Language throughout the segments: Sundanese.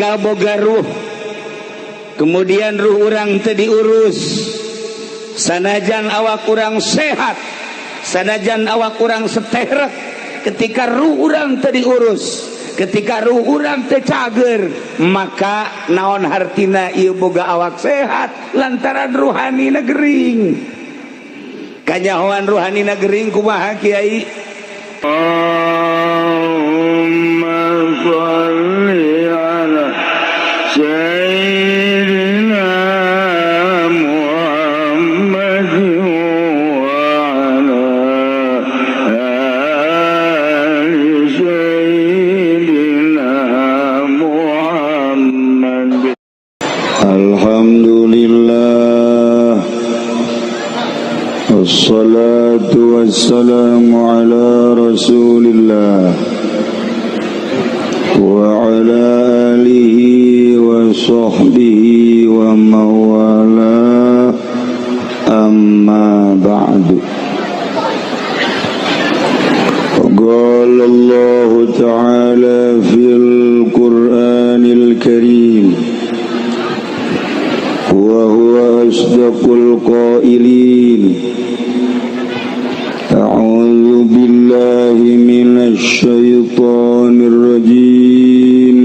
Ketika boga ruh, kemudian ruh urang teu diurus, sanajan awak urang sehat, sanajan awak urang seterek, ketika ruh urang teu diurus, ketika ruh urang teu cager, maka naon hartina ieu boga awak sehat lantaran ruhani gering? Kanyahoan ruhani gering kumaha, Kiai? اللهم صل على سيدنا محمد وعلى آل سيدنا محمد. الحمد لله، والصلاة والسلام على رسول الله وعلى آله وصحبه ومن والاه، أما بعد. قال الله تعالى في القرآن الكريم وهو أصدق القائلين: أعوذ بالله من الشيطان الرجيم،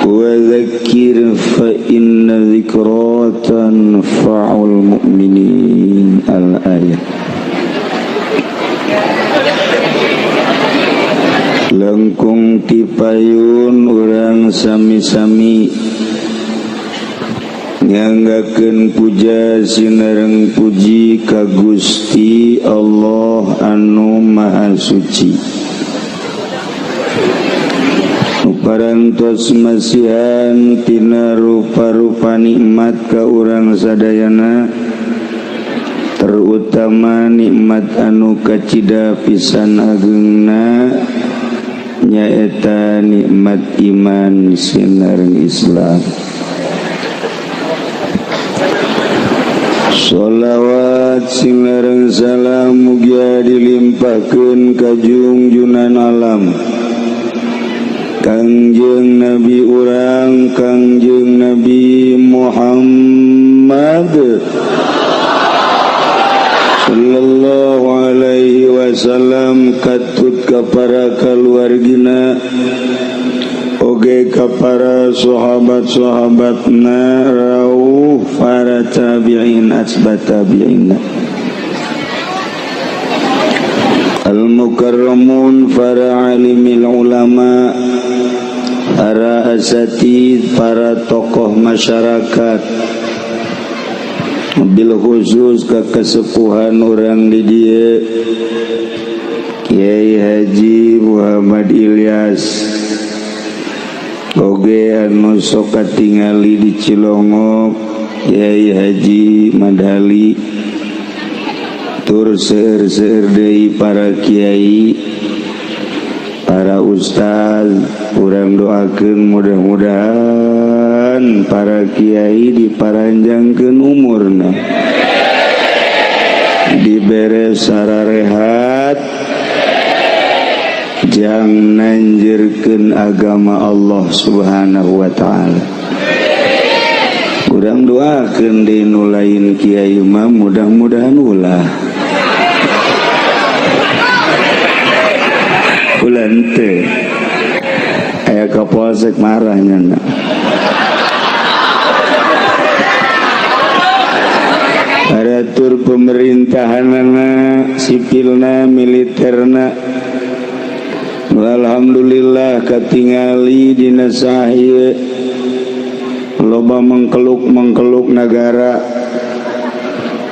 وذكر فإن الذكرى تنفع المؤمنين، الآية. Langkung tipayun urang sami-sami nyanggakeun puja sinareng puji ka Gusti Allah anu Maha Suci, nu parantos masihan tina rupa-rupa nikmat ka urang sadayana, terutama nikmat anu kacida pisan agengna, nyaeta nikmat iman sinareng Islam. Sholawat sinareng salam mugia dilimpahkeun ka junjunan alam, Kangjeng Nabi urang, Kangjeng Nabi Muhammad sallallahu alaihi wasallam, katut ka para keluargina oge ka para sahabat-sahabatna, rauh para tabi'in, atsba tabi'in, al mukarramun, para alimil ulama, para asatid, para tokoh masyarakat, bil khusus ke kesepuhan urang di dieu, Kiai Haji Muhammad Ilyas, oge anu sok katingali di Cilongok, Kiai Haji Madali, tur seueur-seueur deui para kiai, para ustaz. Urang doakeun mudah-mudahan para kiai diparanjangkeun umurna, dibere sararehat jang nanjirkeun agama Allah Subhanahu wa taala. Urang doakeun deui nu lain kiai mah mudah-mudahan ulah ulah henteu aya kapolsek marah nya. Aparatur pemerintahanana, sipilna, militerna. Alhamdulillah katingali dina sahih loba mengkeluk-mengkeluk negara.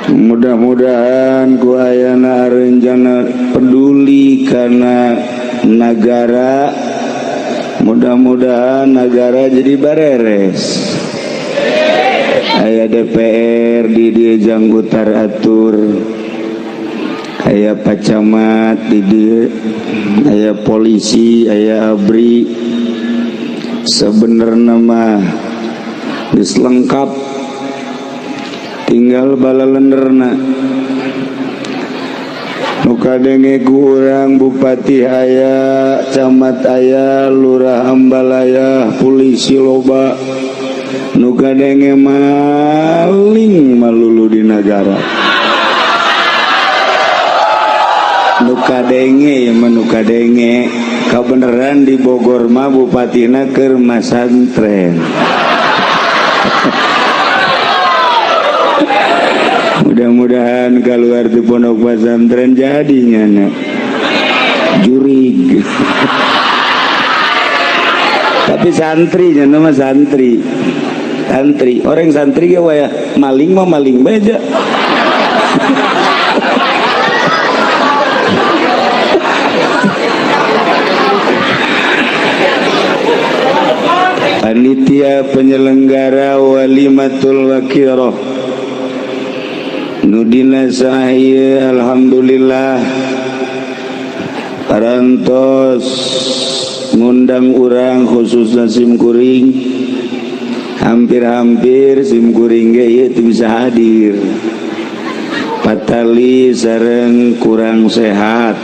Mudah-mudahan ku ayana rencana peduli karena negara, mudah-mudahan negara jadi bareres. Aya DPR di dieu jang utar atur, aya pacamat di dieu, aya polisi, aya ABRI. Sebenarnya mah geus lengkap, tinggal balalenderna. Nu kadenge ku urang bupati aya, camat aya, lurah ambalaya, polisi loba. Nu kadenge maling malulu di nagara. Nu kadenge ya mah nu kadenge. Kabeneran di Bogor mah bupatina keur masantren. Mudah-mudahan keluar di pondok pesantren jadinya nak jurig. Tapi santri nya nama santri. Santri, orang santri ge waya maling mah maling beja. Panitia penyelenggara Walimatul Wakirah nudina sahih, alhamdulillah parantos ngundang urang khususnya simkuring, hampir-hampir simkuring ge ieu teu bisa hadir patali sareng kurang sehat.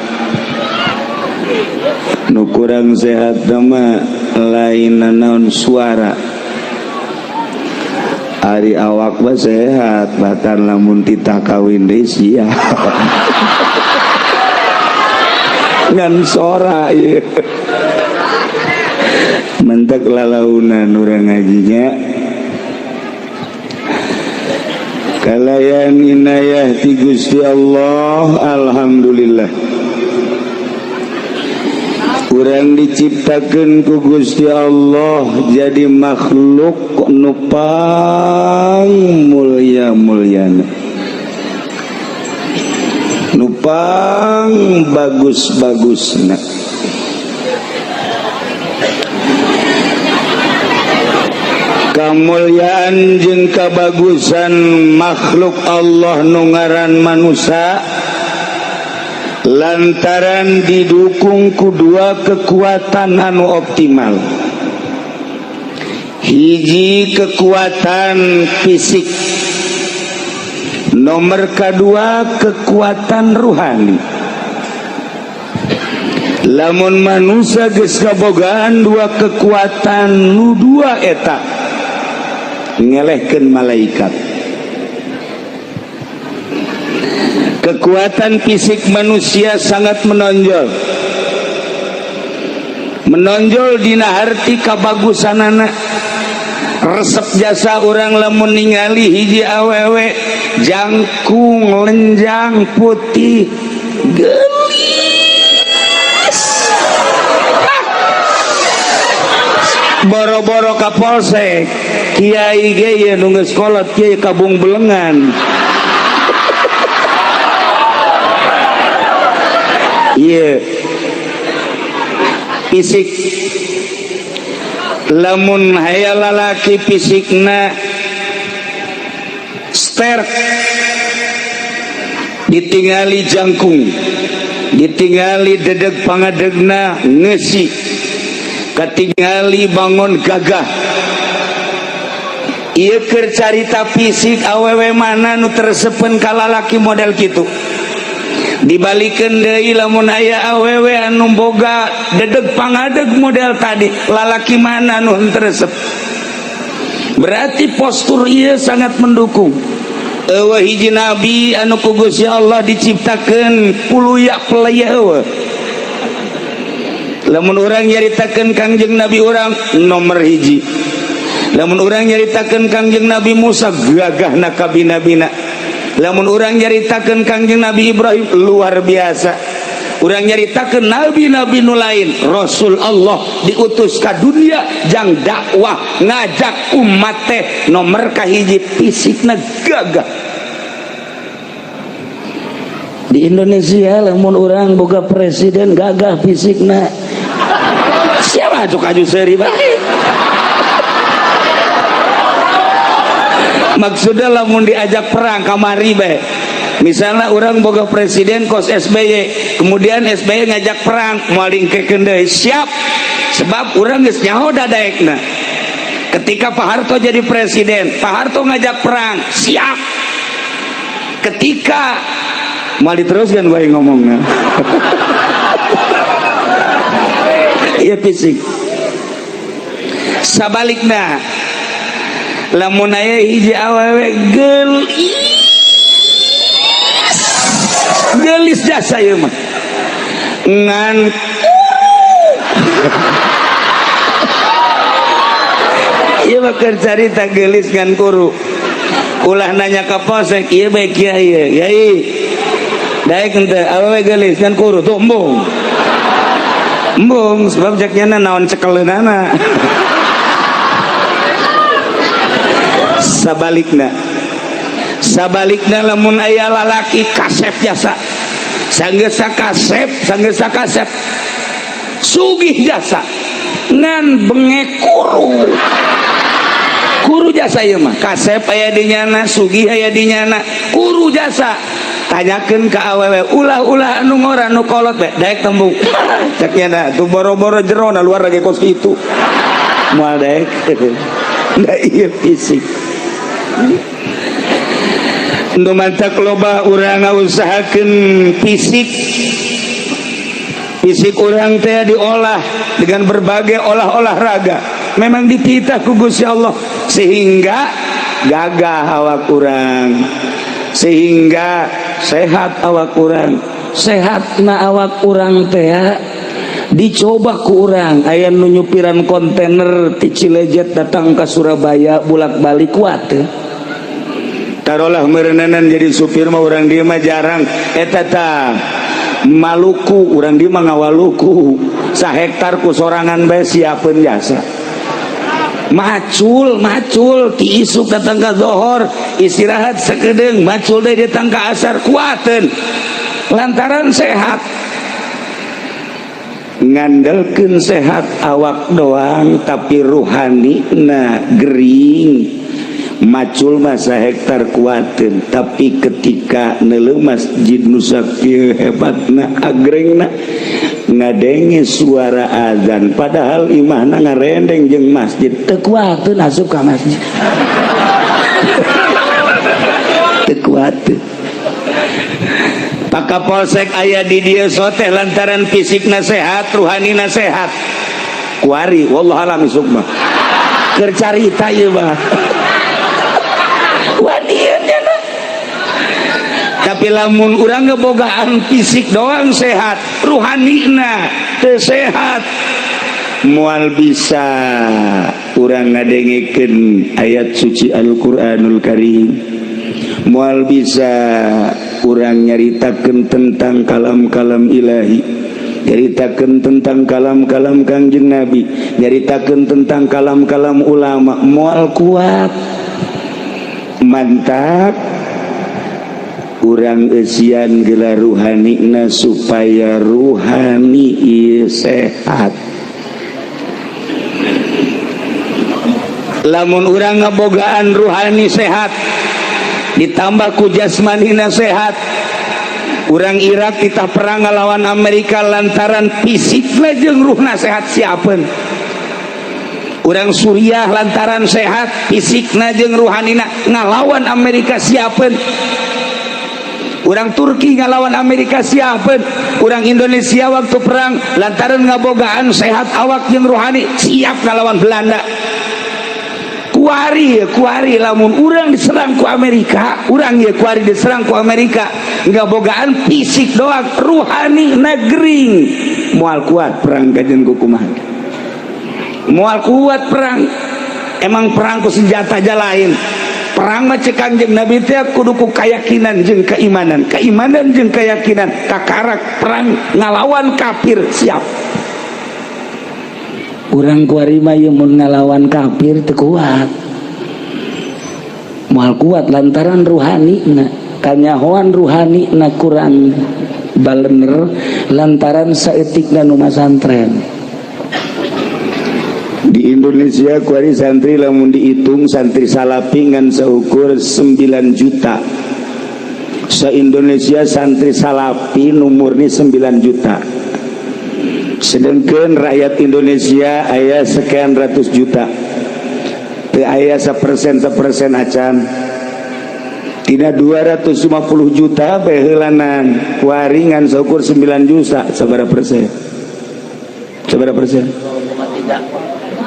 Nu kurang sehat mah lain naon suara, ari awak mah sehat, bahkan lamun titah kawin deui siap. Ngan sora ieu mentek lalaunan urang ngajinya. Kalayan inayah ti Gusti Allah, alhamdulillah urang diciptakeun ku Gusti Allah jadi makhluk nu pang mulia-muliana, nu pang bagus-bagusna. Kamulyaan jeung kabagusan makhluk Allah nu ngaran manusia lantaran didukung ku dua kekuatan anu optimal. Hiji kekuatan fisik, nomor kedua kekuatan ruhani. Lamun manusia geus kabogaan dua kekuatan nu dua eta ngelehkeun malaikat. Kekuatan fisik manusia sangat menonjol, menonjol dina harti kabagusanana. Resep jasa orang lamun ningali hiji awewe jangkung lenjang putih gelis, boro-boro ka polsek kiai ge ye nu geus kolot kiai kabung belengan. Iya, fisik lamun hayal lalaki fisikna sterk, ditingali jangkung, ditingali dedeg pangadegna ngesi, katingali bangun gagah. Ieu keur carita fisik awewe mana nu tersepen ka lalaki model kitu. Dibalikeun deui lamun aya awewe anu boga dedeg pangadeg model tadi, lalaki mana nu henteu resep. Berarti postur ieu sangat mendukung. Eueuh hiji nabi anu ku Gusti Allah diciptakeun puluya pelaya eueuh. Lamun urang nyaritakeun Kangjeng Nabi urang nomor hiji. Lamun urang nyaritakeun Kangjeng Nabi Musa gagahna kabina-bina. Lamun urang nyaritakeun Kangjeng Nabi Ibrahim luar biasa. Urang nyaritakeun nabi-nabi nu lain, Rasul Allah diutus ka dunia jang dakwah ngajak umat teh nomor kahiji fisikna gagah. Di Indonesia lamun urang boga presiden gagah fisikna, siapa cuk aju seuri bae. Maksudnya lamun diajak perang kamari bae. Misalnya orang boga presiden kos SBY, kemudian SBY ngajak perang, moal dingkekeun deui, siap. Sebab urang geus nyaho dadaekna. Ketika Pak Harto jadi presiden, Pak Harto ngajak perang, siap. Ketika Mau diteruskan gue ngomongnya. Iya fisik. Sabalikna lamun aya hiji awewe geulis, geulis jasa ieu mah ngan ieu mah keur carita geulis ngan kuru. Ulah nanya ka polsek ieu bae kiai yai daek henteu awewe geulis ngan kuru tuh embung. Embung sebab cek nyana naon cekeleunana. Sabalikna, sabalikna lamun aya lalaki kasep jasa, sanggeus kasep, sanggeus kasep sugih jasa ngan bengek kuru. Kuru jasa ieu mah kasep aya di nyana, sugih aya di nyana, kuru jasa. Tanyakeun ka awewe ulah-ulah anu ngora nu kolot bae daek tembung. Cek nyana tuh boro-boro jerona luar lagi kos kitu. Moal daek. Da ieu fisik. Nu mantak loba urang ngausahakeun fisik. Fisik urang teh diolah dengan berbagai olah-olah raga. Memang dititah ku Gusti Allah sehingga gagah awak urang, sehingga sehat awak urang. Sehatna awak urang teh dicoba ku urang. Aya nu nyupiran kontainer ti Cilejet datang ke Surabaya bolak-balik kuat teh. Tarolah meureunanan jadi supir mah urang dieu mah jarang eta tah Maluku, urang dieu mah ngawaluku sahektar ku sorangan bae siapeun jasa. Macul macul ti isuk datang ka zohor, istirahat sakedeung, macul deui datang ka asar, kuateun lantaran sehat. Ngandelkeun sehat awak doang tapi ruhani na gering. Macul masa hektar kuateun tapi ketika neuleuh masjid nu sakieu hebatna agrengna ngadenge suara azan padahal imahna ngarendeng jeung masjid teu kuateun asup ka masjid. Teu kuateun. Pak Kapolsek aya di dieu soteh lantaran fisikna sehat, ruhanina sehat. Kuari wallahu alam isuk mah. Keur carita ieu mah. Tapi lamun urang ngebogaan fisik doang sehat, ruhanina teu sehat, moal bisa urang ngadengekeun ayat suci Al-Qur'anul Karim, moal bisa urang nyaritakeun tentang kalam-kalam ilahi, nyaritakeun tentang kalam-kalam Kangjeng Nabi, nyaritakeun tentang kalam-kalam ulama, moal kuat. Mantap urang eusian gelar ruhanina supaya ruhani ieu sehat. Lamun urang ngabogaan ruhani sehat ditambah ku jasmanina sehat, urang Irak kita perang ngalawan Amerika lantaran fisikna jeung ruhna sehat siapeun. Urang Suriah lantaran sehat fisikna jeung ruhanina ngalawan Amerika siapeun. Urang Turki ngalawan Amerika siapeun. Urang Indonesia waktu perang lantaran ngabogaan sehat awak jeung ruhani siap ngalawan Belanda. Kuari kuari lamun urang diserang ku Amerika, urang ye kuari diserang ku Amerika ngabogaan fisik doang ruhani negering moal kuat perang kajen kumaha. Moal kuat perang. Emang perang ku senjata aja lain. Perang mah cek Kangjeng Nabi teh kudu ku keyakinan jeung keimanan. Keimanan jeung keyakinan kakarak perang ngalawan kafir siap. Urang kuari mah ieu mun ngalawan kafir teu kuat. Moal kuat lantaran ruhanina, kanyahoan ruhanina kurang balener lantaran saeutikna nu masantren. Di Indonesia kuari santri lamun dihitung santri salafi ngan seukur 9 juta. Se-Indonesia santri salafi nu murni 9 juta. Sedangkan rakyat Indonesia aya sekian ratus juta. Teu aya sapersen sapersen acan. Tina 250 juta baheulanan, kuari ngan saukur 9 juta. Sabaraha persen? Sabaraha persen?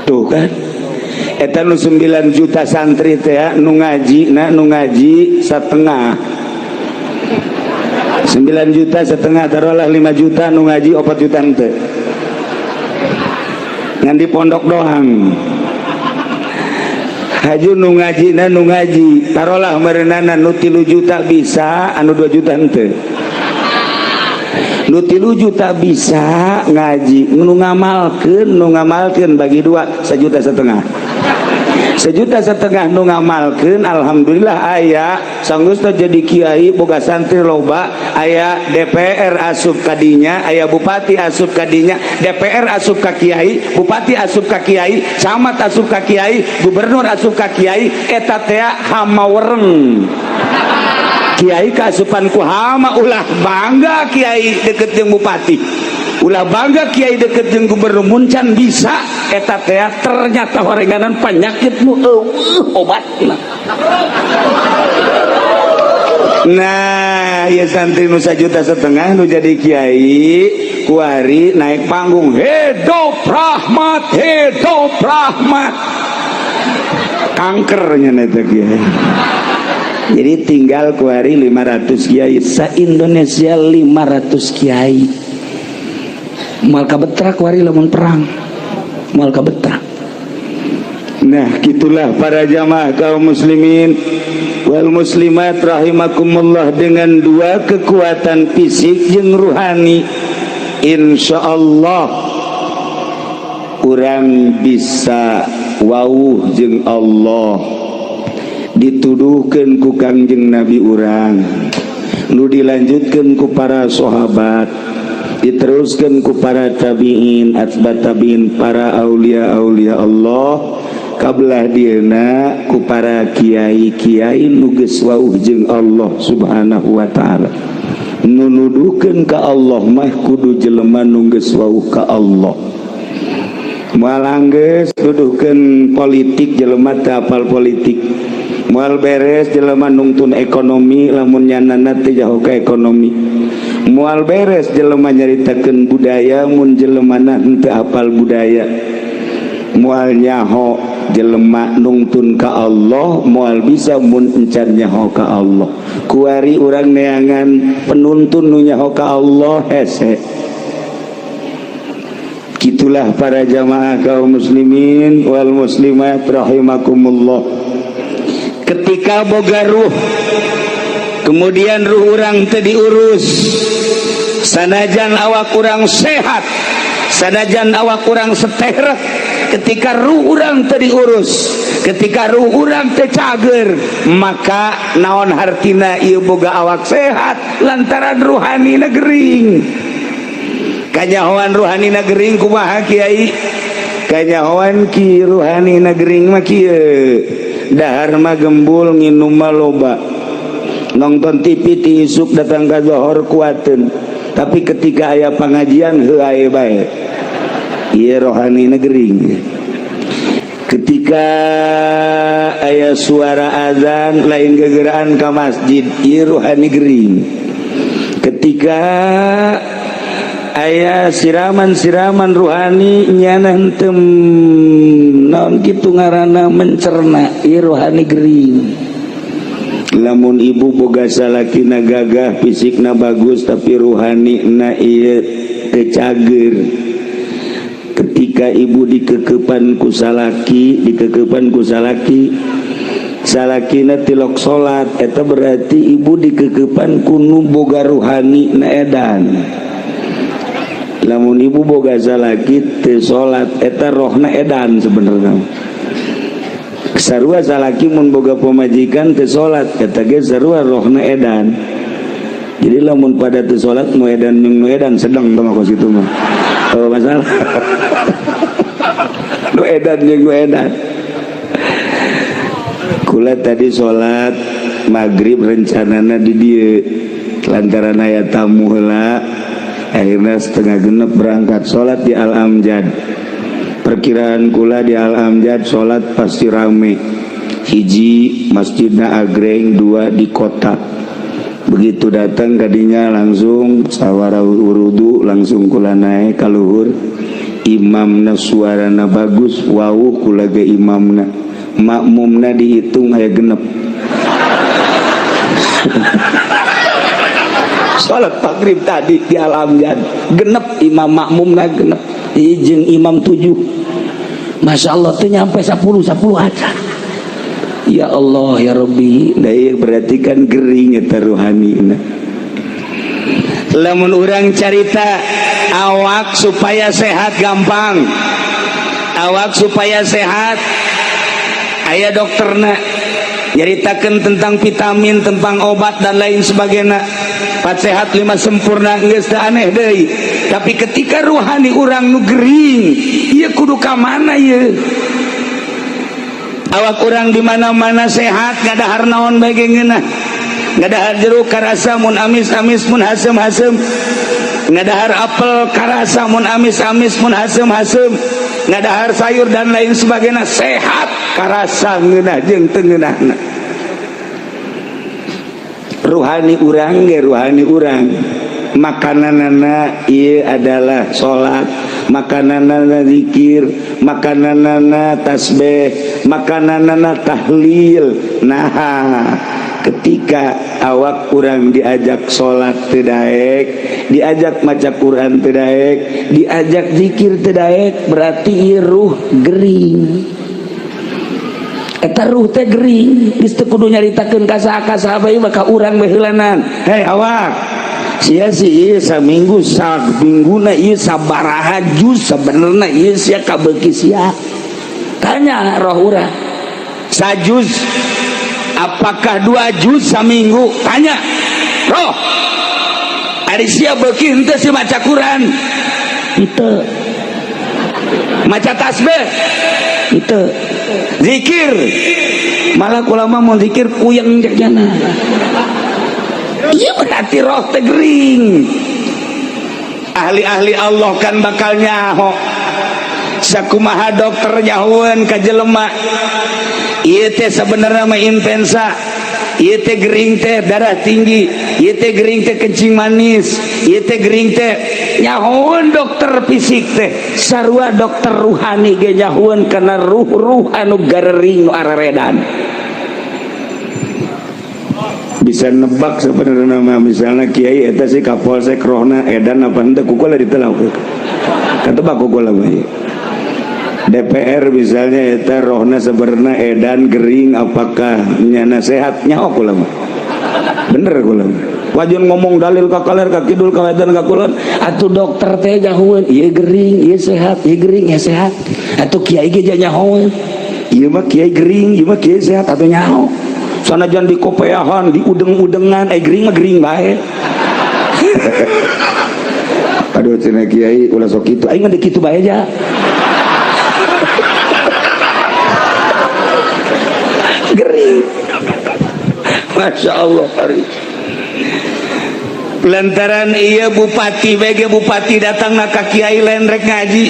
Tuh kan, eta nu 9 juta santri teh nu ngaji, nah, nu ngaji setengah 9 juta setengah, taruhlah 5 juta, nu ngaji 4 juta ente ngan di pondok doang. Haju nu ngaji, na nu ngaji taruhlah merenana nu 3 juta bisa, anu 2 juta ente. Nu 3 juta bisa ngaji, nu ngamalkeun, nu ngamalkeun bagi dua, 1,5 juta, 1,5 juta nu ngamalkeun. Alhamdulillah aya sanggeus jadi kiai, boga santri loba, aya DPR asup kadinya, aya bupati asup kadinya. DPR asup ka kiai, bupati asup ka kiai, camat asup ka kiai, gubernur asup ka kiai. Eta teh hama wereng, kiai kaasupan ku hama. Ulah bangga kiai deket jeung bupati, ulah bangga kiai deket jeung gubernur mun can bisa. Eta teh ternyata horenganan penyakit nu euweuh obatna. Nah ya, santri nu 1,5 juta nu jadi kiai kuari naik panggung, "Hidup rahmat, hidup rahmat," kankernya eta kiai. Jadi tinggal kuari 500 kiai sa Indonesia. 500 kiai moal kabetrak kuari lamun perang, moal kabetrak. Nah, gitulah para jamaah kaum muslimin wal muslimat rahimakumullah. Dengan dua kekuatan, fisik jeung ruhani, insya Allah urang bisa wawuh jeung Allah. Dituduhkan ku Kangjeng Nabi urang, nu dilanjutkan ku para sahabat, diteruskan ku para tabiin, atba tabiin, para aulia aulia Allah kabelah dieuna, ku para kiai-kiai nu geus wawuh jeung Allah Subhanahu wa taala. Nu nuduhkeun ka Allah mah kudu jelema nu geus wawuh ka Allah. Moal anggeus nuduhkeun politik jelema teu apal politik. Moal beres jelema nungtun ekonomi lamun nyanana teu jauh ka ekonomi. Moal beres jelema nyaritakeun budaya mun jelemana henteu apal budaya. Moal nyaho jelema nungtun ka Allah, moal bisa mun encan nyaho ka Allah. Kuari urang neangan penuntun nu nyaho ka Allah hese. Gitulah para jamaah kaum muslimin wal muslimat rahimakumullah. Ketika boga ruh, kemudian ruh urang teu diurus, sanajan awak urang sehat, sanajan awak urang seterek, ketika ruh urang teu diurus, ketika ruh urang teu cager, maka naon hartina ieu boga awak sehat lantaran ruhani gering? Kanyahoan ruhani gering kumaha, Kiai? Kanyahoan ki ruhani gering mah kieu: dahar mah gembul, nginum mah loba, nonton TV ti isuk datang ka zohor kuateun, tapi ketika aya pengajian heuae bae. Ieu rohani gering. Ketika aya suara azan lain gegeraan ka masjid, ieu ruhani gering. Ketika aya siraman-siraman ruhani, nyana henteu naon kitu ngaranna, mencerna, ieu rohani gering. Lamun ibu boga salakina gagah, fisikna bagus, tapi ruhani na ieu teu cager, ketika ibu dikekepan ku salaki, dikekepan ku salaki, salakina tilok salat, eta berarti ibu dikekepan ku nu boga ruhani na edan. Lamun ibu boga salaki teu salat, eta rohna edan sebenarnya. Sarua salaki mun boga pamajikan teu salat, eta ge sarua rohna edan. Jadi lamun pada teu salat, nu edan jeung nu edan sedang tah kos kitu mah. Oh, masalah nu edan jeung nu edan. Kula tadi salat maghrib rencanana di dieu, lantaran aya tamu heula, akhirnya 5.30 berangkat salat di Al Amjad. Perkiraan kula di Al Amjad salat pasti rame. Hiji, masjidna agreng, dua, di kota. Begitu datang kadinya langsung sawara wudu, langsung kula naik ka luhur. Imamna suarana bagus, wawuh kula ge imamna, makmumna dihitung aya 6. Salat maghrib tadi di Alamjan 6 imam, makmumna 6, jeung imam 7. Masya Allah tuh nyampe 10 10 aja. Ya Allah ya Rabbi, da berarti kan gering eta ruhani. Lamun urang carita awak supaya sehat gampang, awak supaya sehat aya dokterna nyaritakeun tentang vitamin, tentang obat dan lain sebagainya. Empat sehat lima sempurna geus teu aneh deui. Tapi ketika ruhani urang nu gering, ieu kudu ka mana ieu? Awak urang di mana-mana sehat, ngadahar naon bae ge ngeunah, ngadahar jeruk karasa mun amis-amis, mun haseum-haseum, ngadahar apel karasa mun amis-amis, mun haseum-haseum, ngadahar sayur dan lain sebagainya sehat, karasa ngeunah jeung teu ngeunahna. Ruhani urang ge, ruhani urang makananana ieu adalah salat, makananana zikir, makananana tasbih, makananana tahlil. Nah, ketika awak urang diajak salat teu daek, diajak maca Quran teu daek, diajak zikir teu daek, berarti ieu ruh gering. Eta ruh teh gering, geus teu kudu nyaritakeun ka saha ka saha bae, maka urang bae heulanan. Hei awak, sia sih ieu saminggu samingguna ieu sabaraha juz sebenarnya ieu sia kabeuki sia? Tanya roh urang. Sajuz apakah 2 juz saminggu? Tanya roh. Ari sia beuki henteu si maca Quran? Henteu. Maca tasbih? Henteu. Zikir? Malah kula mah mun zikir puyeng jana. Iya, berarti roh teh gering. Ahli-ahli Allah kan bakal nyaho. Sakumaha dokter nyahoeun ka jelema, ieu teh sebenarnya mah influenza, ieu teh gering teh darah tinggi, ieu teh gering teh kencing manis, ieu teh gering teh. Nyahoeun dokter fisik teh, sarua dokter ruhani ge nyahoeun kana ruh-ruh anu garering, nu araredan. Bisa nebak sebenarnya mah, misalnya kiai eta si kapolsek rohna edan apa henteu, ku kula ditelau, katebak ku kula mah. DPR misalnya eta rohna sebenarnya edan gering apakah nyana sehat, nyaho kula mah, bener kula mah. Wajan ngomong dalil ka kaler, ka kidul, ka wetan, ka kulon. Atuh dokter teh nyahoeun ieu gering, ieu sehat, ieu gering, ieu sehat. Atuh kiai ge nyahoeun ieu mah kiai gering, ieu mah kiai sehat. Atuh nyaho sanajan di kopeahan, di udeng-udengan, eh gering mah gering bae. Aduh, cenah kiai, ulah sok kitu, aing mah kitu bae aja. Gering. Masya Allah hari. Lantaran iya bupati BG, bupati datang ka kiai lain rek ngaji,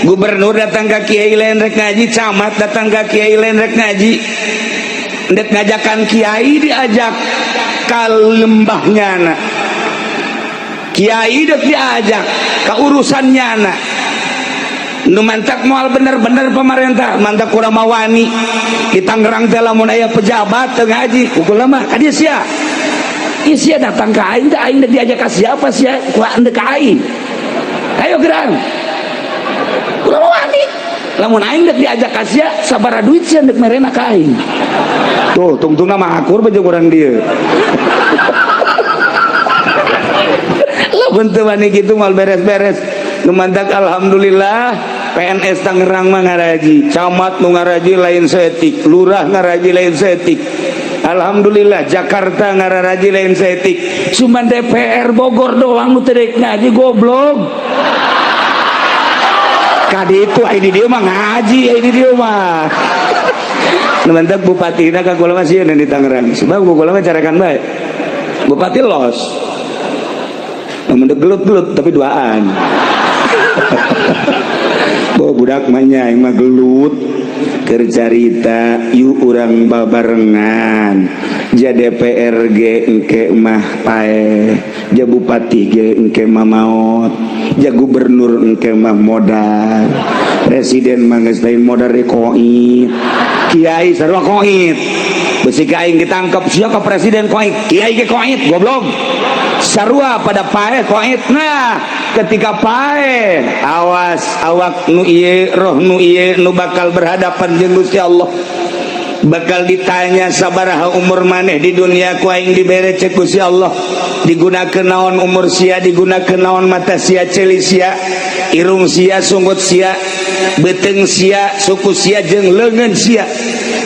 gubernur datang ka kiai lain rek ngaji, camat datang ka kiai lain rek ngaji. Ndek ngajakan kiai, diajak ka lembahnya na kiai, dek diajak ke urusannya na. Nu mantak moal bener-bener pemerintah mantak kurang mawani di Tangerang teh. Lamun aya pejabat teu ngaji ku kula mah, ka dieu sia. Ieu sia datang ka aing teh, aing diajak ka siapa sia ku ndek ka aing. Ayo gerang. Kula mah wani. Lamun aing dek diajak ka sia, sabaraha duit sia ndek merena ka aing? Tuh, tungtungna mah akur bae jeung urang dieu. Lamun teu wani kitu moal beres-beres. Nu mantak alhamdulillah PNS Tangerang mah ngaraji, camat nu ngaraji lain seetik, lurah ngaraji lain seetik. Alhamdulillah Jakarta ngararaji lain seetik. Cuman DPR Bogor doang nu teu ngaji, goblok. Kadi itu ai di dieu mah ngaji, ai di dieu mah. Nu mantak bupatina ka kula mah sieun di Tangerang. Sebab kula mah carekan bae. Bupati los. Nu gelut-gelut tapi duaan. Bawa budak mah nya aing mah gelut. Keur carita yuk urang babarengan. Ja DPR ge engke mah paeh, ja bupati ge engke mah maot, ja gubernur engke mah modar, presiden mah geus lain modar deui, koit, kiai sarua koit. Bisi ka aing ditangkap sia ka presiden koit, kiai ge koit, goblok. Sarua pada paeh, koit. Nah, ketika paeh, awas awak nu ieu, roh nu ieu nu bakal berhadapan jeung Gusti Allah, bakal ditanya sabaraha umur maneh di dunia ku aing dibere. Cek Gusti Allah, digunakeun naon umur sia? Digunakeun naon mata sia, ceuli sia, irung sia, sunggut sia, beuteung sia, suku sia, jeung leungeun sia?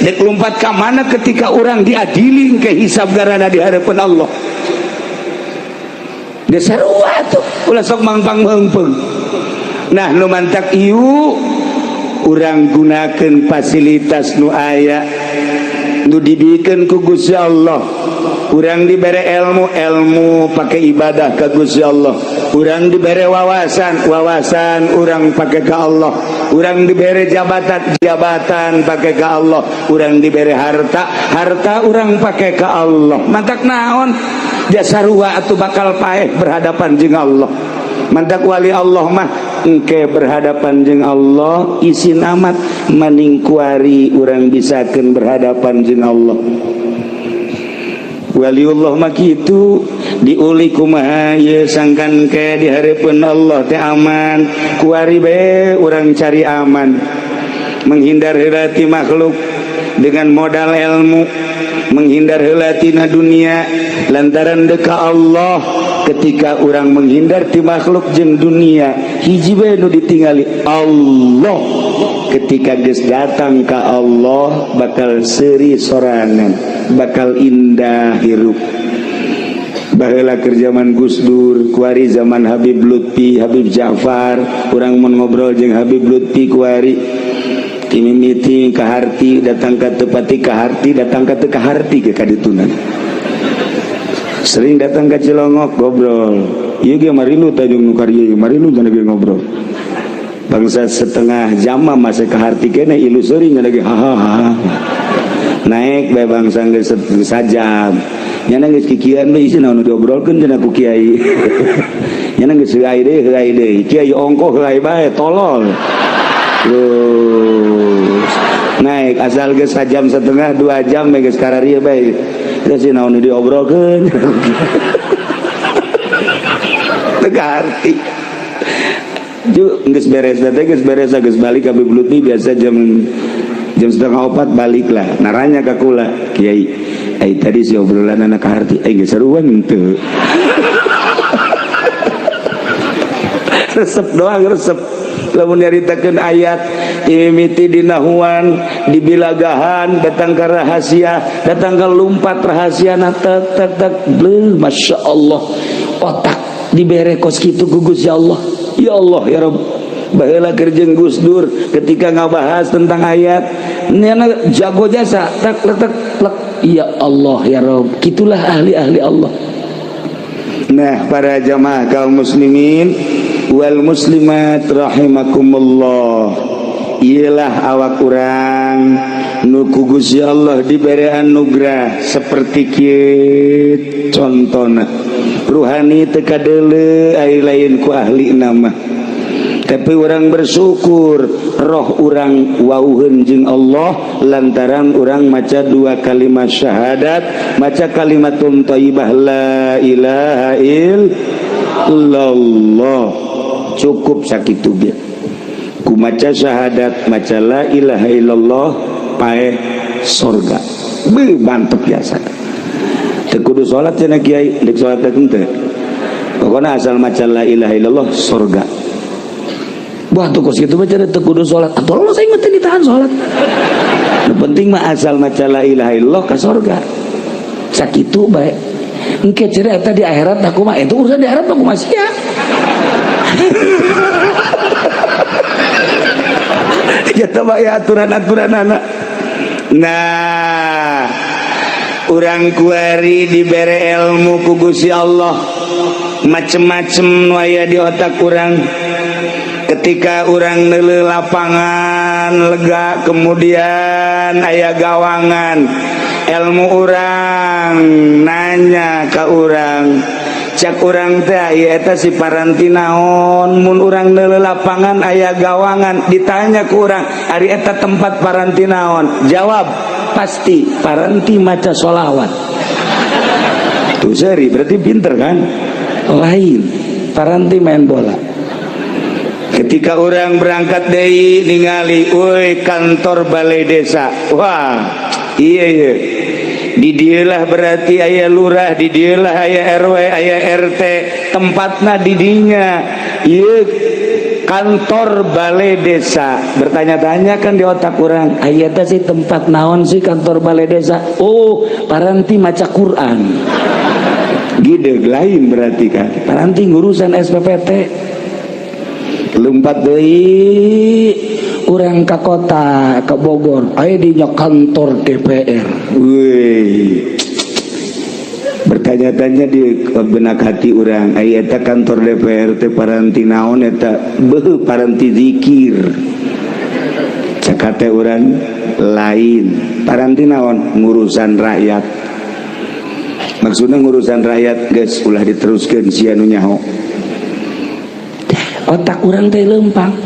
Dek lompat ka mana ketika orang diadili ke hisab garana di hadapan Allah? Geus sarua tuh, ulah sok mangpang meungpeung. Nah, nu mantak ieu urang gunakan fasilitas nu aya, nu dibikeun ku Gusti Allah. Urang dibere ilmu, ilmu pakai ibadah ke Gusti Allah. Urang dibere wawasan, wawasan urang pakai ke Allah. Urang dibere jabatan, jabatan pakai ke Allah. Urang dibere harta, harta urang pakai ke Allah. Mantak naon, jasa sarua atuh bakal paeh berhadapan jeung Allah. Mantak wali Allah mah engke berhadapan jeung Allah isin amat, maning kuari urang bisakeun berhadapan jeung Allah. Waliullah mah kitu, diuli kumaha ye sangkan ke di hareupeun Allah teh aman. Kuari bae urang cari aman, menghindar heula ti makhluk dengan modal ilmu, menghindar heula tina dunia lantaran deka Allah. Ketika orang menghindar ti makhluk jeung dunia, hiji bae nu ditingali Allah. Ketika geus datang ka Allah, bakal seuri sorangan, bakal indah hirup. Baheula keur zaman Gus Dur, kuari zaman Habib Lutfi, Habib Ja'far, urang mun ngobrol jeung Habib Lutfi kuari ti mimiti kaharti datang ka tepati, kaharti datang ka teu kaharti ke kaditunan. Sering datang ke Cilongok ngobrol. Ieu ge marilu tajung nu karieu, marilu cenah ge ngobrol. Bangsa setengah jam mah masih kaharti keneh, ilu seuring ge hahaha. Naik bae bangsa geus sajam. Nyana geus kikieuan we, isi naon nu diobrolkeun cenah ku kiai. Nyana geus heuay deui, heuay deui. Kiai ongkoh heuay bae, tolol. Terus naik asal geus sajam setengah, 2 jam geus kararieu bae. Terus si naon nu diobrolkeun? Teu kaharti. Ju geus beres teh, geus beres, geus balik Habib Lutfi biasa jam jam 3.30 balik lah. Naranya ka kula, "Kiai, ai tadi si obrolan anak kaharti, ai geus seruan henteu?" Resep doang, resep lamun nyaritakeun ayat mimiti dinahuan, dibilagahan, datang ke rahasia, datang ke lumpat rahasia na tek tek tek bleh. Masya Allah, otak dibere kos kitu ku Gusti Allah. Ya Allah ya Rabb. Baheula keur jeung Gus Dur, ketika ngabahas tentang ayat nyana jago jasa, tek tek tek. Ya Allah ya Rabb, gitulah ahli-ahli Allah. Nah, para jamaah kaum muslimin wal muslimat rahimakumullah, ialah awak urang nu ku Gusti Allah dibere anugerah seperti kieu. Contona ruhani teu kadeuleu, ai lain ku ahli nama, tapi orang bersyukur roh orang wauheun jeung Allah lantaran orang maca dua kalimat syahadat, maca kalimatun thayyibah, la ilaha illallah. Cukup sakitu ge ku maca syahadat, maca la ilaha illallah, paeh sorga. Beuh, mantep biasa. Teu kudu salat cenah kiai, deuk salat teh henteu, pokoknya asal maca la ilaha illallah sorga. Wah, tuh kos kitu mah cenah teu kudu salat. Atuh Allah saya mah teu ditahan salat. Nu penting mah asal maca la ilaha illallah ka sorga. Sakitu bae. Engke cenah eta di akhirat aku mah, itu urusan di akhirat mah kumaha sia. Ya mah ya aturan-aturan anak. Nah, urang kuari dibere ilmu ku Gusti Allah, macem-macem nu aya di otak urang. Ketika urang neuleuh lapangan Lapangan lega, kemudian aya gawangan. Ilmu urang nanya ke urang, cak urang teh, "Ieu eta si paranti naon?" Mun urang neuleuh lapangan aya gawangan, ditanya ku urang, "Ari eta tempat paranti naon?" Jawab, pasti paranti maca sholawat. Tuh seri, berarti pinter kan? Lain, paranti main bola. Ketika orang berangkat deui, ningali, woi, kantor balai desa. Wah, iya, di dialah berarti aya lurah, di dialah aya RW, aya RT, tempatna di dinya. Iya, kantor balai desa. Bertanya-tanya kan di otak orang, aya sih tempat naon sih kantor balai desa? Oh, paranti maca Quran gitu. Lain, berarti kan paranti ngurusan SPPT. Lompat deui urang ke kota, ke Bogor, aya di kantor DPR. Wih, bertanya-tanya di benak hati orang, aya eta kantor DPR teh paranti naon eta? Beuh, paranti zikir, cek hate urang. Lain, paranti naon? Ngurusan rakyat. Maksudnya ngurusan rakyat. Geus, ulah diteruskeun, sia nu nyaho. Otak urang teh lempang.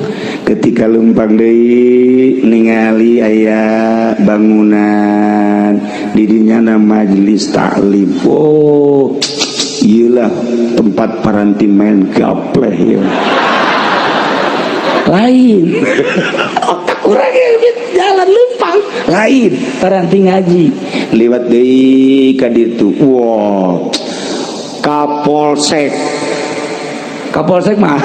Ketika lempang deui, ningali aya bangunan didinya na majelis taklim. Oh, iyalah tempat paranti main gapleh ya. Lain, otak urang jalan lempang. Lain, paranti ngaji. Lewat deui ka ditu, wow, Kapolsek. Kapolsek mah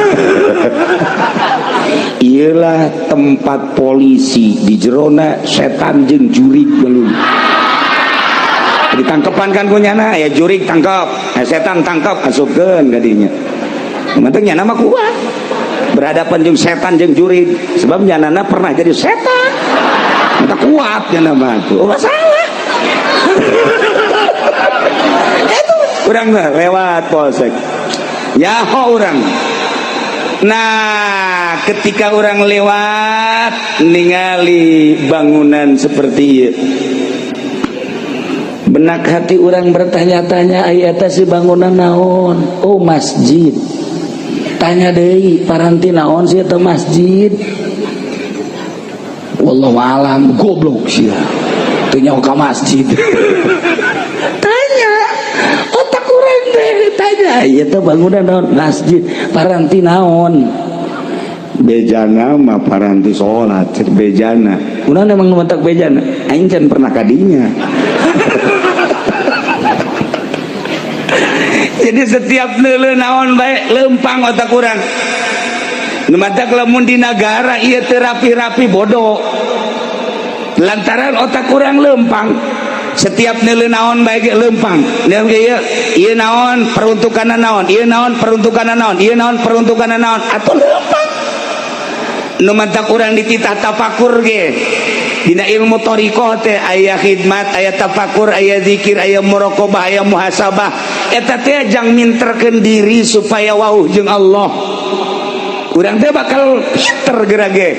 iyalah tempat polisi, di jerona setan jeung jurig belum ditangkepan kan kunyana ya. Jurig tangkap, eh, setan tangkap, asupkeun ka dinya. Penting nyana mah kuat berhadapan jeung setan jeung jurig, sebab nyanana pernah jadi setan. Mata kuat nyana mah tuh. Oh, masalah itu urang mah lewat polsek nyaho urang. Nah, ketika orang lewat ningali bangunan seperti itu, benak hati orang bertanya-tanya, "Aya si bangunan naon?" Oh, masjid. Tanya deui, "Paranti naon sih eta masjid?" Wallahu alam. Goblok sih ya, teu nyaho ka masjid. Tanya, otak urang teh tanya, "Ieu teh bangunan naon?" Masjid. Paranti naon? Bejana mah paranti salat bejana. Kunaon emang nu matak bejana? Aing can pernah kadinya. Jadi setiap neuleuh naon bae lempang otak urang. Nu matak lamun di nagara ieu teu rapi-rapi, bodoh, lantaran otak kurang lempang. Setiap neuleuh naon bae ge lempang. Ieu ieu naon peruntukan naon, ieu naon peruntukan naon, ieu naon peruntukan naon, atau lempang. Nu matak urang dititah tafakur ge. Dina ilmu thoriqoh teh aya khidmat, aya tafakur, aya zikir, aya muraqabah, aya muhasabah. Eta teh jang minterkeun diri supaya wauh jeung Allah. Urang teh bakal pinter geura ge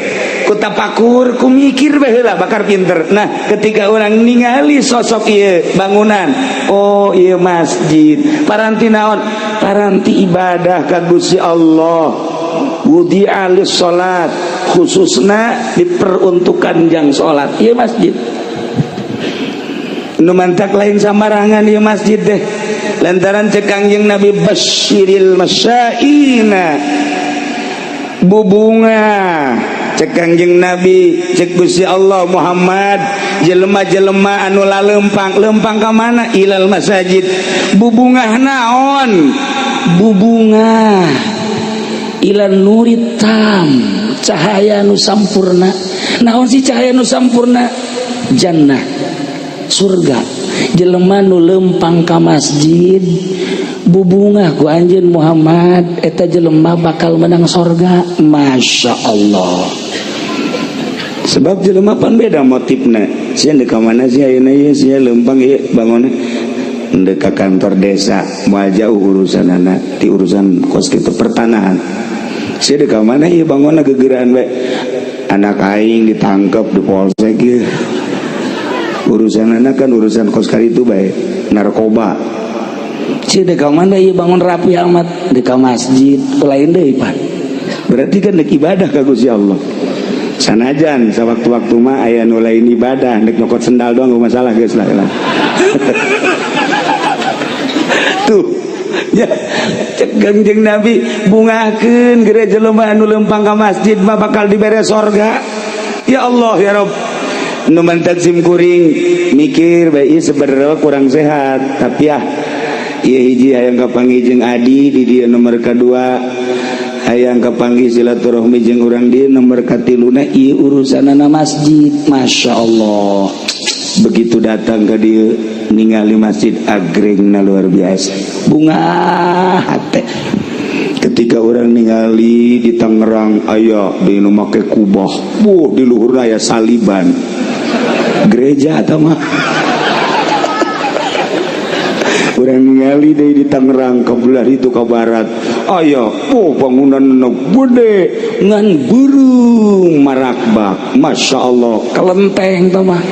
ku tafakur, ku mikir baheula bakal pinter. Nah, ketika orang ningali sosok ieu bangunan, oh, ieu masjid, paranti naon? Paranti ibadah ka Gusti Allah. Wudi'a lis salat, khususna diperuntukkan jang salat ieu masjid. Nu mantak lain sambarangan ieu masjid deh, lantaran cek Kangjeng Nabi, basyiril masyaina, bubunga cek Kangjeng Nabi, cek Gusti Allah, "Muhammad, jelema-jelema anu lalempang, lempang ka mana? Ilal masajid." Bubungah naon? Bubunga ilan nurit tam, cahaya nu sampurna. Naon sih cahaya nu sampurna? Jannah, surga. Jelema nu lempang ka masjid, bubungah ku anjeun Muhammad, eta jelema bakal menang sorga. Masya Allah. Sebab jelema pan beda motifna. Sia deuk ka mana sih ayeuna ieu? Sia lempang ieu bangunna deuk ka kantor desa, moal jauh urusanana ti urusan kos kitu pertanahan. Sia deuk ka mana ieu bangunna gegeraan bae? Anak aing ditangkap di polsek ya. Urusan anak kan urusan koskar itu baik narkoba. Cih dek mana ieu bangun rapi amat dek masjid lain deui pan. Berarti kan dek ibadah ka Gusti Allah. Sanajan sawaktu-waktu mah aya nu lain ibadah dek nyokot sendal doang gak masalah geus lah. Tuh ya cek Kangjeng Nabi bungahkeun gereja jelema anu lempang ka masjid mah bakal dibere sorga. Ya Allah ya Rob. Nu mantak sim kuring mikir bae ieu sebenarnya kurang sehat tapi ah ieu hiji hayang kapanggih jeung adi di dieu nomor kadua hayang kapanggih silaturahmi jeung urang dieu nomor katiluna ieu urusanana masjid. Masya Allah begitu datang ke dieu ningali masjid agrengna luar biasa bunga hate. Ketika orang ningali di Tangerang aya di nu make kubah, buh di luhurna aya saliban gereja atau mah. Orang ningali deui di Tangerang ke belah itu ke barat aya oh bangunan nu gede ngan beureum marakbak, Masya Allah kelenteng tah mah.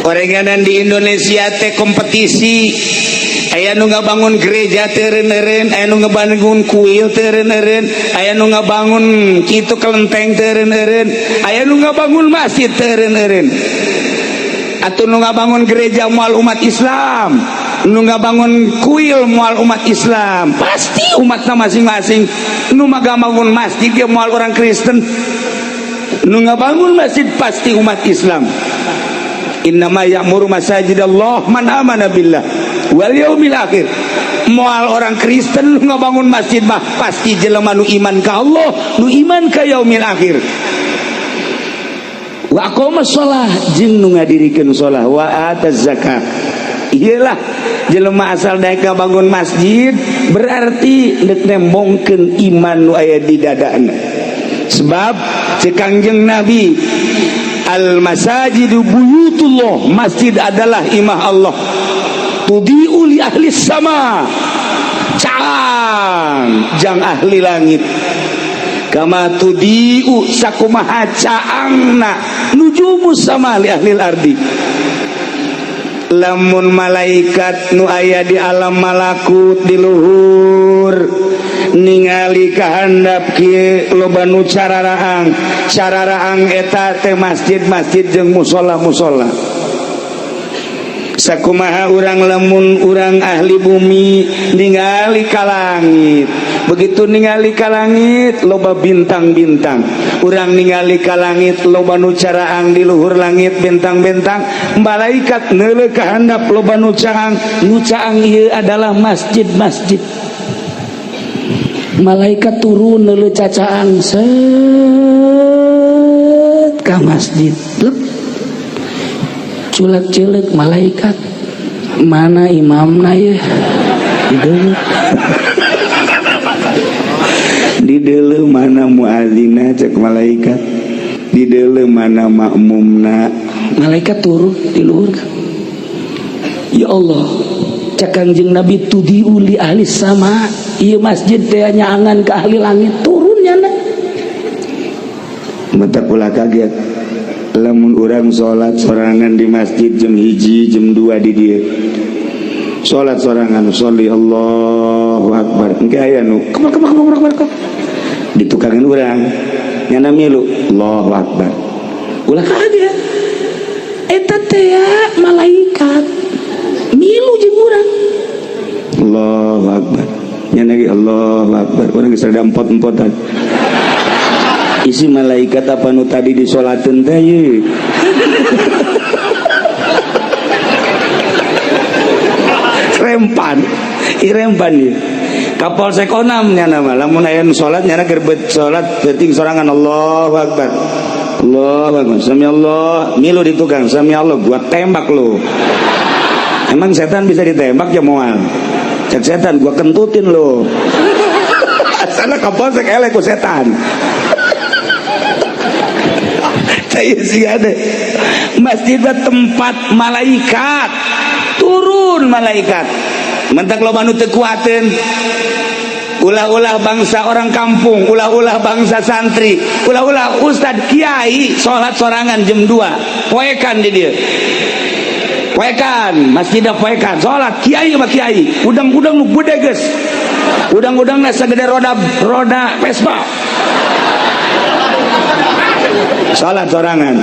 Orenganan di Indonesia teh kompetisi aya nu ngabangun gereja teu eureun, aya nu ngabangun kuil teu eureun, aya nu ngabangun kitu kelenteng teu eureun, aya nu ngabangun masjid teu eureun. Atuh nu ngabangun gereja moal umat Islam, nu ngabangun kuil moal umat Islam, pasti umatna masing-masing. Nu ngabangun masjid ge moal orang Kristen, nu ngabangun masjid pasti umat Islam. Innama ya'muru masajidallah man amana billah wal yaumil akhir. Moal orang Kristen nu ngabangun masjid mah pasti jelema nu iman ka Allah, nu iman ka yaumil akhir. Wa aqama shalah jeung nu ngadirikeun shalah wa ataz zakah. Iyalah jelema asal daek ngabangun masjid berarti deuk nembongkeun iman nu aya di dadana. Sebab cek Kangjeng Nabi al masajidu buyutullah, masjid adalah imah Allah. Tudiu li ahli sama, caang jang ahli langit. Kama tudiu sakumaha caangna nujumus sama li ahli ardi. Lamun malaikat nu aya di alam malakut di luhur ningali kahandap kieu loba nu cararaang, cararaang eta teh masjid-masjid jeung musola-musola. Sakumaha urang lamun urang ahli bumi ningali ka langit, begitu ningali ka langit loba bintang-bintang, urang ningali ka langit loba nu caraang di luhur langit bintang-bintang, malaikat neuleuh ka handap loba nu caang, nu caang ieu adalah masjid-masjid. Malaikat turun neuleuh cacaang set ka masjid. Culak-culek malaikat mana imamna ya dideuleu, mana muadzina cek malaikat, dideuleu mana makmumna. Malaikat turun di luhur. Ya Allah, cek Kangjeng Nabi tudiu li ahli sama, ieu masjid teh nyaangan ke ahli langit turun nyana. Mata kula kaget lamun urang salat sorangan di masjid jam 1 jam 2 di dieu. Salat sorangan sholli Allahu akbar. Engke aya nu kemar kemar kemar kemar kemar. Ditukangan urang nyana milu Allahu akbar. Ulah kaget. Eta teh malaikat milu jeung urang. Allahu akbar. Nyana ge Allahu akbar. Urang geus rada empot-empotan. Isi malaikat apa nu tadi disolateun teh ye. Rempan, irempan ye. Kapolsek onam nyana mah lamun aya nu salat nyana keur salat penting sorangan Allahu akbar. Allahu akbar. Sami Allah, milu di tukang sami Allah gua tembak lu. Emang setan bisa ditembak ya moal. Cek setan gua kentutin lu. Asalna kapolsek elek ku setan. Ada masjid tempat malaikat turun, malaikat mentak loba nu teu kuateun. Ulah-ulah bangsa orang kampung, ulah-ulah bangsa santri, ulah-ulah ustad kiai salat sorangan jam 2 poekan di dia. Poekan, masjid poekan, salat kiai mah kiai, udang-udang nu gede geus. Udang-udangna sagede roda roda Vespa. Salat sorangan.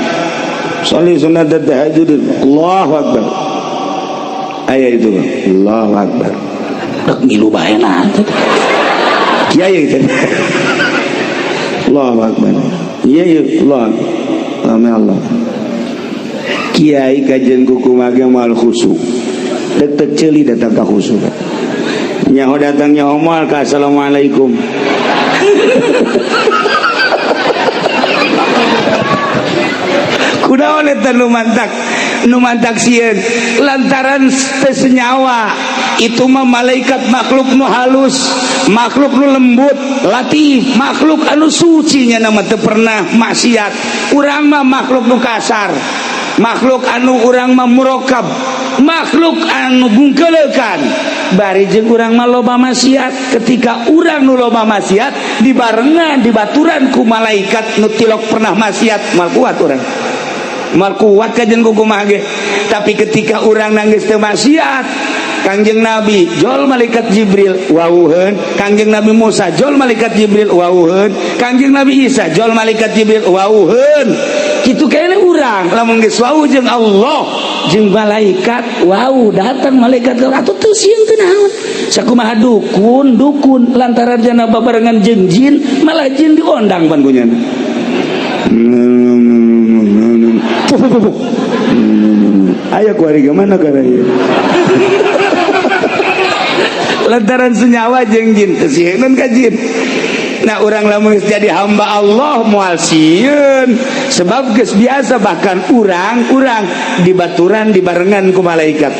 Sholli sunat tahajud. Allahu akbar. Aya itu. Allahu akbar. Rek ngilu bae na. Kiai itu. Allahu akbar. Iya iya Allah. Amin Allah. Kiai kajian kuku mage moal khusyuk. Dek teu ceuli datang ka khusyuk. Nyaho datang nyaho moal ka assalamualaikum. Kunaon eta nu mantak sieun lantaran teu senyawa itu mah malaikat makhluk nu halus, makhluk nu lembut, latif, makhluk anu suci nya nama teu pernah maksiat. Urang mah makhluk nu kasar, makhluk anu urang mah murokab, makhluk anu bungkeleukan. Bari jeung urang mah loba maksiat. Ketika urang nu loba maksiat dibarengan dibaturan ku malaikat nu tilok pernah maksiat, mal kuat urang. Mal kuat kajen kumaha ge. Tapi ketika urang nangis teu maksiat, Kangjeng Nabi jol malaikat Jibril wauheun, Kangjeng Nabi Musa jol malaikat Jibril wauheun, Kangjeng Nabi Isa jol malaikat Jibril wauheun. Kitu kene urang lamun geus wau jeung Allah jeung malaikat wau datang malaikat atuh teu sieun teu naon. Sakumaha dukun dukun lantaran jana babarengan jeung jin malah jin diondang pan kunyana. Ayo kuari gimana karaya lantaran senyawa jeung jin teu sieun ka jin. Nah urang lamun geus jadi hamba Allah moal sieun sebab geus biasa bahkan urang-urang dibaturan dibarengan ku malaikat.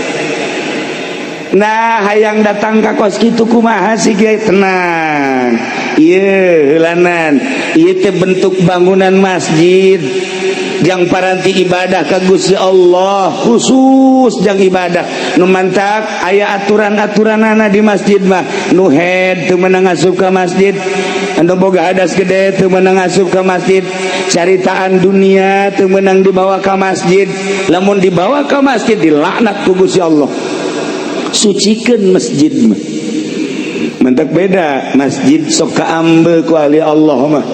Nah hayang datang ka kos kitu kumaha sih kiai tenang. Ieu heulanan ieu teh bentuk bangunan masjid jang paranti ibadah ka Gusti Allah khusus jang ibadah nu mantak aya aturan-aturanana di masjid mah nu head teu meunang asup ka masjid, anu boga hadas gede teu meunang asup ka masjid, caritaan dunia teu meunang dibawa ka masjid, lamun dibawa ka masjid dilaknat ku Gusti Allah. Sucikeun masjid mah mentak beda masjid sok kaambe ku ahli Allah mah.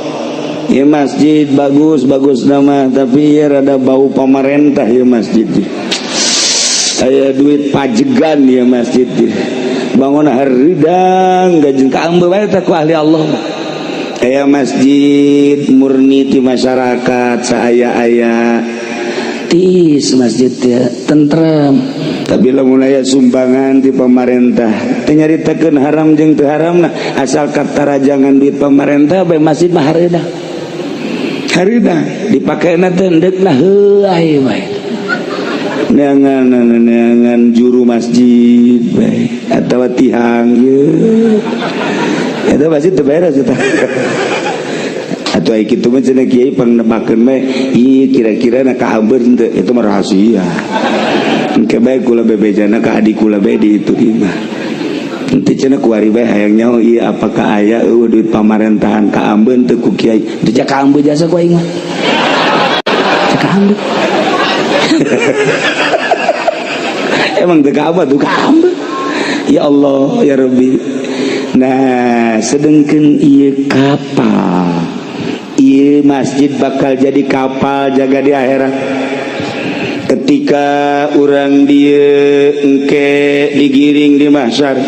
Ya masjid bagus bagus nama tapi ya rada bau pamarentah ya masjid. Aya duit pajegan ya masjid. Bangun haridang gajeng kaambe bae teh ku ahli Allah mah. Aya masjid murni ti masyarakat saaya-aya tis masjid ya tentrem. Tapi lamun aya sumbangan di pemerintah teu nyaritakeun haram jeung teu haramna asal katarajangan duit pemerintah bae masjid mah hareudang. Hareudang dipakena teh endeukna heuay bae. Neangan neangan juru masjid bae atawa tihang ye. Eta masjid teu beres eta. Atau ai kitu mah cenah kiai pangnebakeun bae ieu kira-kira na kaambeun henteu itu mah rahasia. Engke bae kula bebejana ka adik kula bae di itu imah. Henteu cenah kuari bae hayang nyaho ieu apakah aya eueuh duit pamarentahan kaambeun teu ku kiai. Teu cak kaambeun jasa ku aing mah. Cak kaambeun. Emang teu kaambeun tuh kaambeun. Ya Allah ya Rabbi. Nah, sedengkeun ieu kapal. Ieu masjid bakal jadi kapal jaga di akhirat. Ketika urang dia engke digiring di mahsyar,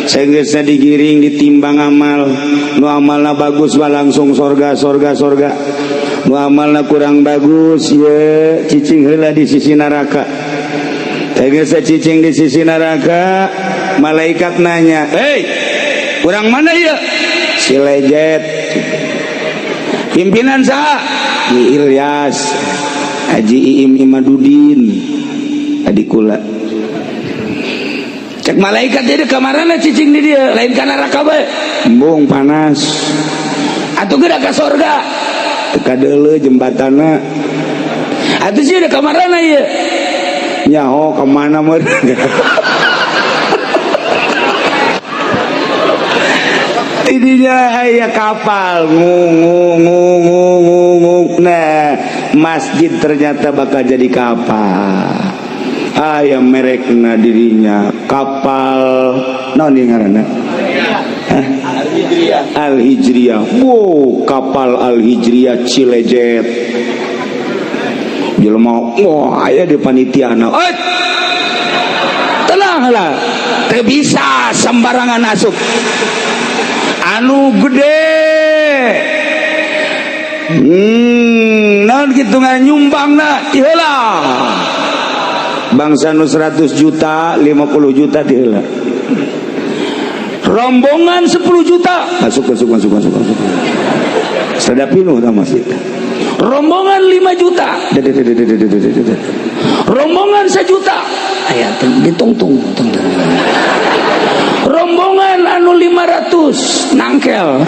sanggeusna digiring ditimbang amal, nu amalna bagus mah langsung sorga sorga sorga, nu amalna kurang bagus ye cicing heula di sisi neraka. Sanggeusna cicing di sisi neraka, malaikat nanya, "Hei, urang mana ieu?" Si lejet. Pimpinan saha? Ki Ilyas. Haji Iim Imadudin adik kula. Cek malaikat jadi kamarana cicing di dia lain kana neraka bae. Embung panas. Atuh geura ka sorga. Teu kadeuleu jembatanna. Atuh sih kamarana ieu. Nyaho ka mana meureun. Tidinya aya kapal ngung ngung ngung ngung ngung. Nah, masjid ternyata bakal jadi kapal. Aya merekna dirinya kapal naon ieu ngaranna? Al Hijriyah. Wow, kapal Al Hijriyah Cilejet. Jelema, wah, aya di panitiana. Eh, tenanglah, teu bisa sembarangan asup. Anu gede. Naon kitu nyumbangna ti heula. Bangsa nu 100 juta, 50 juta ti heula. Rombongan 10 juta masuk, masuk, masuk, masuk, masuk. Sudah pinuh dah masjid. Rombongan 5 juta, rombongan 1 juta aya ditungtung tung. Rombongan anu 500 nangkel.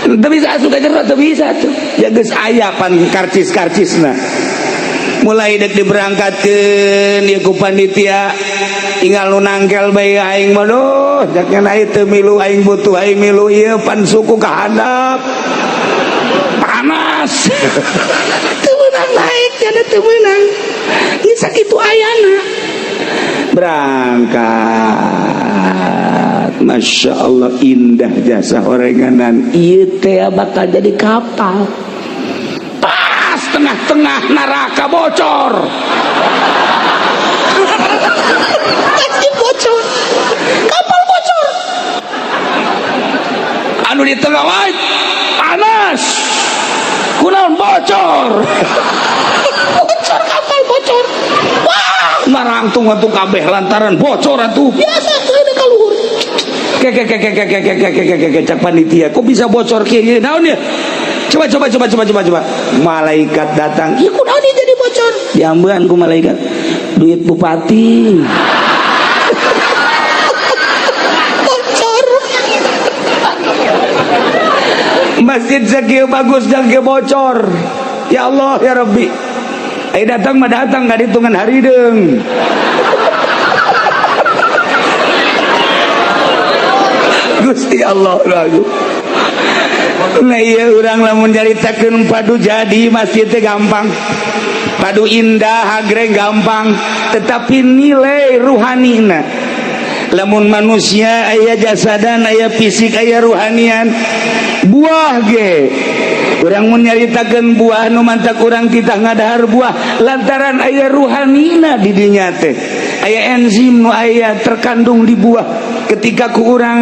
Teu bisa asup ka jero, teu bisa tuh. Ya geus aya pan karcis-karcisna. Mulai dek diberangkatkeun ieu ku panitia, tinggal nu nangkel bae. Aing mah duh jaknya aing teu milu, aing butuh, aing milu ieu pan suku ka handap panas. Teu meunang naik, jadi teu meunang. Geus sakitu ayana berangkat. Masya Allah, indah jasa orenganan ieu teh bakal jadi kapal. Pas tengah-tengah neraka bocor. Pasti bocor, kapal bocor. Anu di tengah wae panas, kunaon bocor. Bocor, kapal bocor. Wah, marangtung atuh kabeh lantaran bocor atuh. Biasa teu ka luhur. Ke ke ke ke ke ke ke ke ke ke ke, cak panitia, kok bisa bocor kieu, naon ya? Coba, coba, coba, coba, coba, coba. Malaikat datang, ieu kunaon ieu jadi bocor? Diambean ku malaikat duit bupati. Bocor. Masjid sakieu bagus dan ke bocor. Ya Allah ya Rabbi. Ayo datang mah datang nggak hitungan hari deung. Gusti Allah lagu. Nah iya, urang lamun nyaritakeun padu jadi masjid teh gampang. Padu indah agreng gampang, tetapi nilai ruhanina. Lamun manusia aya jasadan, aya fisik, aya ruhanian. Buah ge urang mun nyaritakeun buah nu mantak urang titah ngadahar buah lantaran aya ruhanina di dinya teh. Aya enzim nu aya terkandung di buah. Ketika ku urang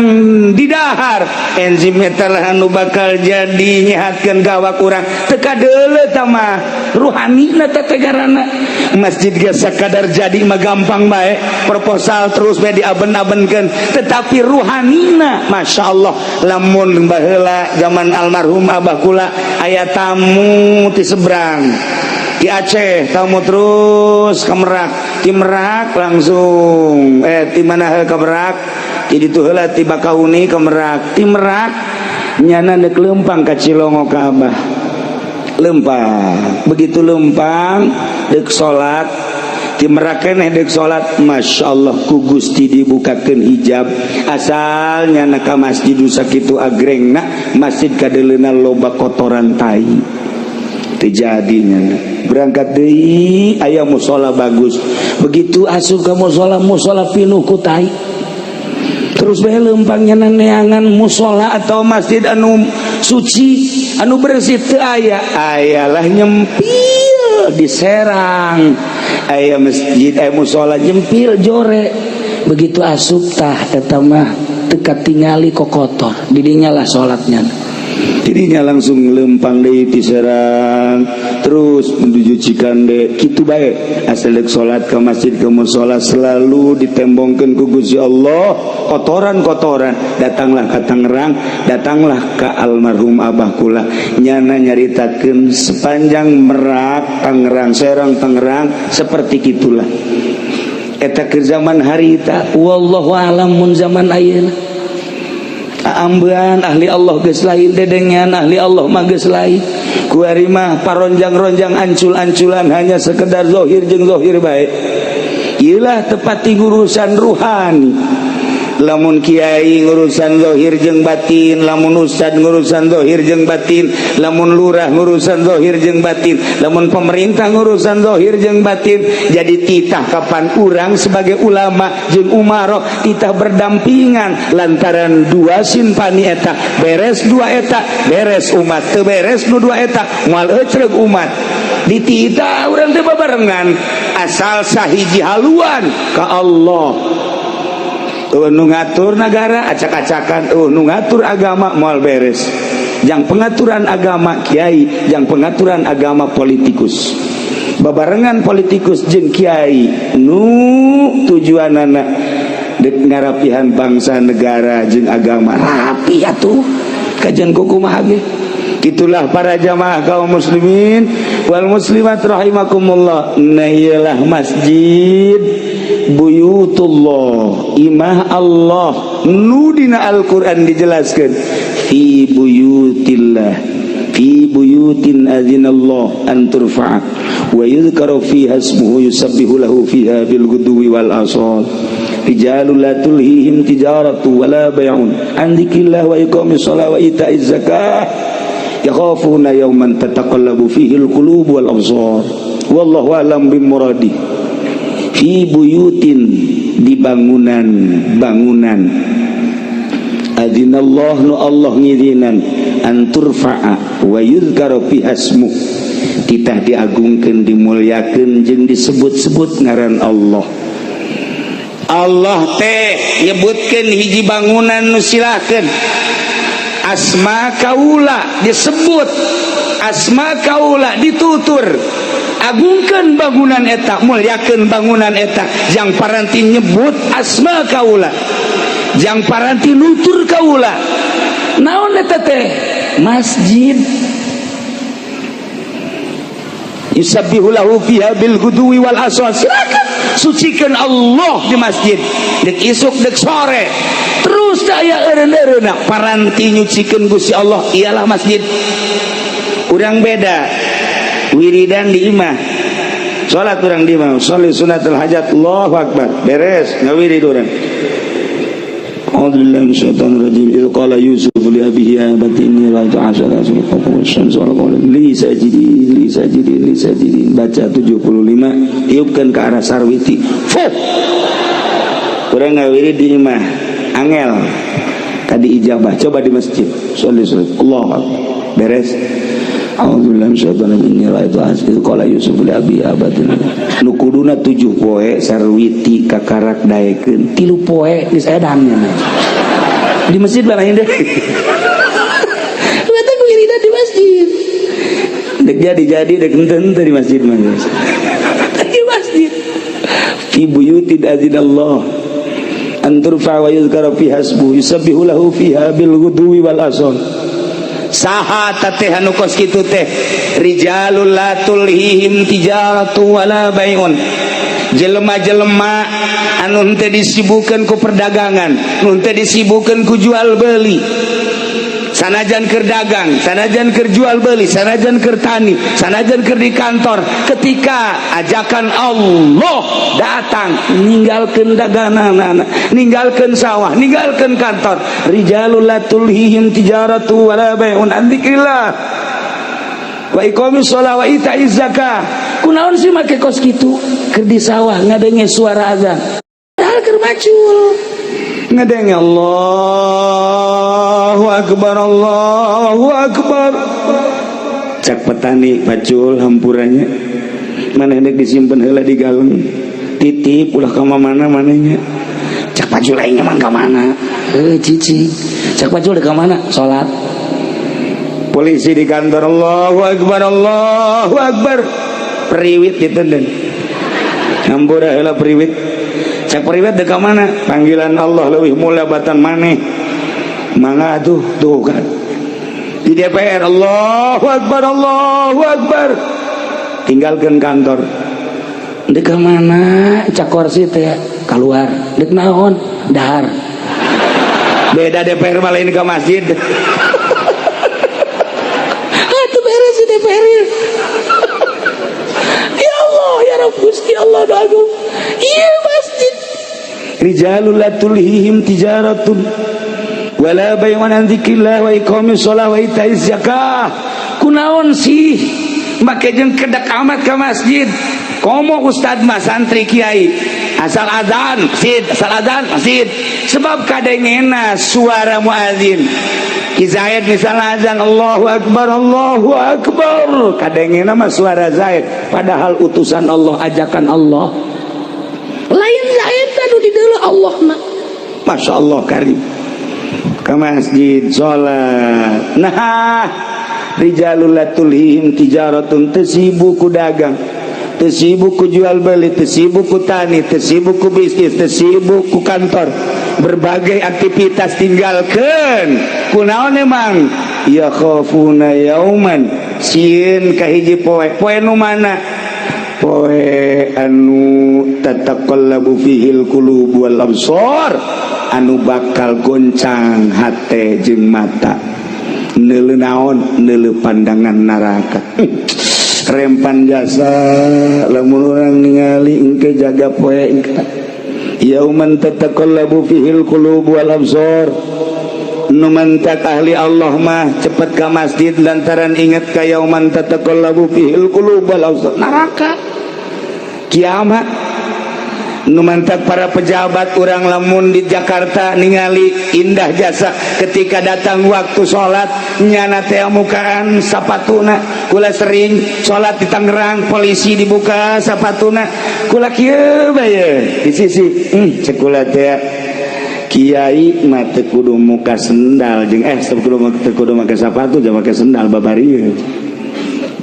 didahar, enzim eta lah anu bakal jadi nyehatkeun ka awak urang. Teu kadeuleu tah mah ruhanina teh tegarana. Masjid ge sakadar jadi mah gampang bae, proposal terus bae diaben-abenkeun, tetapi ruhanina Masya Allah. Lamun baheula zaman almarhum abah kula aya tamu ti seberang di Aceh, tamu terus ke Merak, di Merak langsung ti mana ke Merak, jadi tuh heula ti Bakauni ke Merak, ti Merak nyana dek lempang ka Cilongo ka abah. Lempang, begitu lempang dek salat ti Merak keneh dek salat, Masya Allah ku Gusti dibukakeun hijab. Asal nyana ka masjid sakitu agrengna masjid kadeuleuna loba kotoran tai terjadinya. Berangkat deui aya musola bagus, begitu asup ka musola, musola pinuh ku tai. Terus bae lempangnya neangan musola atau masjid anu suci anu bersih teu aya. Ayalah nyempil di Serang aya masjid, aya musola nyempil jore. Begitu asup tah eta mah teu katingali kokotor, didinya lah salatnya. Dirinya langsung lempang deui ti Serang terus menuju Cikande kitu bae. Asal dek salat ke masjid ke musola selalu ditembongkeun ku Gusti Allah kotoran-kotoran. Datanglah ke Tangerang, datanglah ke almarhum abah kula, nyana nyaritakeun sepanjang Merak Tangerang Serang Tangerang seperti gitulah eta ke zaman harita. Wallahu alam mun zaman ayeuna ambean ahli Allah geus lain, dedengean ahli Allah mah geus lain. Kuari mah paronjang-ronjang, ancul-anculan, hanya sekedar zohir jeung zohir bae. Iyalah, tepat ngurusan ruhani. Lamun kiai ngurusan zahir jeung batin, lamun ustad ngurusan zahir jeung batin, lamun lurah ngurusan zahir jeung batin, lamun pemerintah ngurusan zahir jeung batin. Jadi titah kapan urang sebagai ulama jeung umaro titah berdampingan, lantaran dua sinfani eta beres, dua eta beres, umat teu beres. Nu dua eta moal ecreg umat. Dititah urang teh babarengan, asal sahiji haluan ka Allah. Nu ngatur negara acak-acakan, nu ngatur agama moal beres. Jang pengaturan agama kiai, jang pengaturan agama politikus. Babarengan politikus jeung kiai nu tujuan anak dek ngarapihan bangsa, negara jeung agama rapi atuh, kajian kumaha ge. Itulah para jamaah kaum muslimin wal muslimat rahimakumullah. Nah, iyalah masjid, buyutullah, imah Allah nu dina Al-Qur'an dijelaskan fi buyutillah, fi buyutin azinallah an turfa'a wa yudhkaru fiha ismuhu yusabbihu lahu fiha bil ghudwi wal asal rijalul la tulhihim tijaratu wala bay'un an dzikrillah wa iqamis shalah wa ita'iz zakah yakhafuna yawman tataqallabu fihi al-qulub wal absar. Wallahu a'lam bimuradi. Fi buyutin, di bangunan bangunan, adzinallah, nu Allah ngizinan, an turfa'a wa yuzkaru fiha ismu, titah diagungkeun, dimuliakeun jeung disebut-sebut ngaran Allah. Allah teh nyebutkeun hiji bangunan nu silakeun asma kaula disebut, asma kaula ditutur. Agungkan bangunan eta, muliakan bangunan eta, jang paranti nyebut asma kaula, jang paranti nutur kaula. Naon eta teh? Masjid. Yusabbihu lahu fiha bil ghudwi wal asal. Silakan sucikan Allah di masjid, dek isuk dek sore terus aya eureun-eureunna paranti nyucikeun Gusti Allah. Ialah masjid. Urang beda, wiridan di imah, salat urang di imah, sholli sunnatul hajat, Allahu akbar, beres ngawirid urang. A'udzu billahi minasyaitonir rajim. Idz qala Yusuf li abihi ya abati inni ra'aitu asyara wasyamsa wal qamara li sajidin li sajidin li sajidin. Baca 75, tiupkan ke arah sarwiti. Fuh. Urang ngawirid di imah angel tadi ijabah. Coba di masjid, sholli sholli, Allahu akbar, beres. A'udzu billahi minasyaitonir rajim. Inni ra'aitu asyara qala Yusuf li abihi ya abati. Nu kuduna 7 poe sarwiti kakarak daekeun, 3 poe geus edan nya. Di masjid lain deh. Eta wiridan di masjid. Dek jadi jadi, dek henteu di masjid mah. Di masjid. Fi buyutin azinallah an turfa wa yuzkara fiha ismuhu yusabbihu lahu fiha bil ghudwi wal asal. Saha teh anu kos kitu teh? Rijalul la tulhihim tijaratu wala bai'un, jelema-jelema anu henteu disibukeun ku perdagangan, nu henteu disibukeun ku jual beli. Sanajan keur dagang, sanajan keur jual beli, sanajan keur tani, sanajan keur di kantor, ketika ajakan Allah datang, ninggalkeun dagangan, ninggalkeun sawah, ninggalkeun kantor. Rijalul la tulhihim tijaratu wala bai'un an dzikrillah wa iqamis shalah wa ita'iz zakah. Kunaon sih make kos kitu? Keur di sawah ngadenge suara azan, padahal keur macul, ngadenge Allahu akbar, Allahu akbar. Cak petani, "Pacul, hampurannya, mana hendak disimpan heula di galeng, titip, ulah ka mana manehnya." Cak pacul, "Aing emang ka mana?" "Eh, cici." Cak pacul, "Ka mana?" "Salat." Polisi di kantor, Allahu akbar, Allahu akbar. Periwit ditenden, "Hampura heula, periwit." Cak periwit, "Dek mana?" "Panggilan Allah lebih mulia batan maneh, mangga tuh." Tuh kan, di DPR, Allahu akbar, Allahu akbar, tinggalkan kantor. "Dek mana?" Cak korsi teh, "Keluar." "Dek naon?" "Dahar." Beda DPR malah, ini ke masjid. Ah, itu beres di DPR. Ya Allah, ya Rabb, Gusti Allah agung. Iya. Rijalul la tulhihim tijaratun wala bay'un an dzikrillah wa iqamis shalah wa itaiz zakah. Kunaon sih make jeung kedak amat ke masjid? Komo ustad mah, santri, kiai, asal azan masjid, asal azan masjid, sebab kadengena suara muazin. Ki Zaid misalnya azan, "Allahu akbar, Allahu akbar," kadengena mah suara Zaid, padahal utusan Allah, ajakan Allah lain Zaid, anu di Allah mah. Masya Allah, karim ke masjid salat. Nah, rijalul la tulhihim tijaratun, teu sibuk ku dagang, teu sibuk ku jual beli, teu sibuk ku tani, teu sibuk ku bisnis, teu sibuk ku kantor, berbagai aktivitas tinggalkan. Kunaon emang? Ya khafuna yauman, sieun ka hiji poe. Poe nu mana? Poe anu tataqallabu fihil qulub wal absar, anu bakal goncang hate jeung mata. Neuleu naon? Neuleu pandangan neraka. Rempan jasa lamun urang ningali engke, jaga poe engke, yauman tataqallabu fihil qulub wal absar. Nu mantak ahli Allah mah cepet ka masjid lantaran inget ka yauman tataqallabu fihil qulub wal absar, neraka, kiamat. Nu mantak para pejabat urang lamun di Jakarta ningali indah jasa, ketika datang waktu salat nyana teh mukaan sapatuna. Kula sering salat di Tangerang, polisi dibuka sapatuna, kula kieu bae di sisi, cek kula teh, kiai mah teu kudu muka sendal jeung teu kudu make sapatu jeung make sendal babari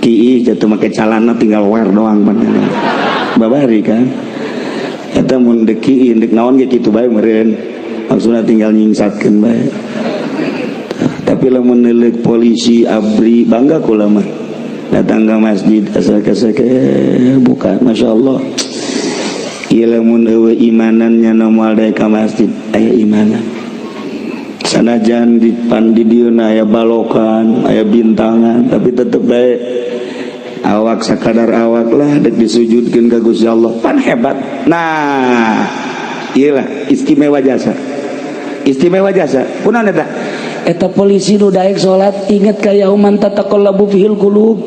kiai jatuh make calana, tinggal wear doang bener babari kan. Eta mun dek kiai dek naon ge kitu bae meureun, maksudna tinggal nyingsatkeun bae. Tapi lamun neuleuk polisi, ABRI, bangga kula mah datang ke masjid asal kasake buka. Masya Allah. Ieu lamun eueuh imanannya moal daek ka masjid. Aya imanan, sanajan di pan di dieu aya balokan, aya bintangan, tapi tetep bae awak sakadar awak lah, dek disujudkeun ka Gusti Allah pan hebat. Nah, iyalah istimewa jasa, istimewa jasa. Kunaon eta? Eta polisi nu daek salat inget ka yauman tataqallabu fihil qulub.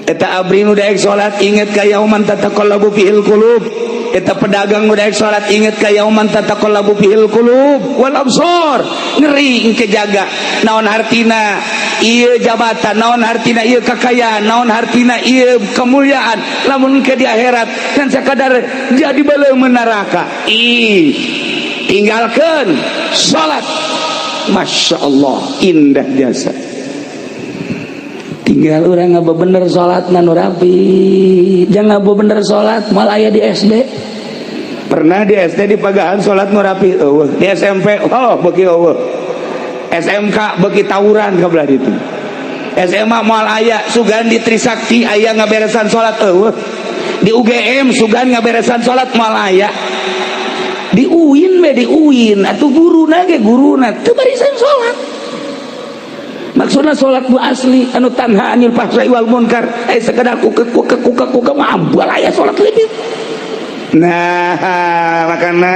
Eta ABRI nu daek salat inget ka yauman tataqallabu fihil qulub. Eta pedagang nu daek salat inget ka yauman tataqallabu fihil qulub wal absar. Ngeri engke, jaga. Naon hartina ieu jabatan, naon hartina ieu kekayaan, naon hartina ieu kemuliaan lamun ke di akhirat kan sakadar jadi beuleum neraka? Ih, tinggalkan salat. Masya Allah, indah jasa. Tinggal orang nggak bener salat nu rapi, jangan nggak bener salat malah aya di SD. Pernah di SD di pagahan salat nu rapi eueuh, di SMP oh beuki eueuh, SMK beuki tawuran ka belah ditu, SMA moal aya. Sugan di Trisakti aya ngaberesan salat eueuh, di UGM sugan ngaberesan salat moal aya, di UIN we, di UIN atuh guruna ge, guruna teu barisan salat. Maksudna salat nu asli, anu tanha anil fahsai wal munkar, sekedar kuke kuke kuke kuke mah aya salat lebih. Nah, makanya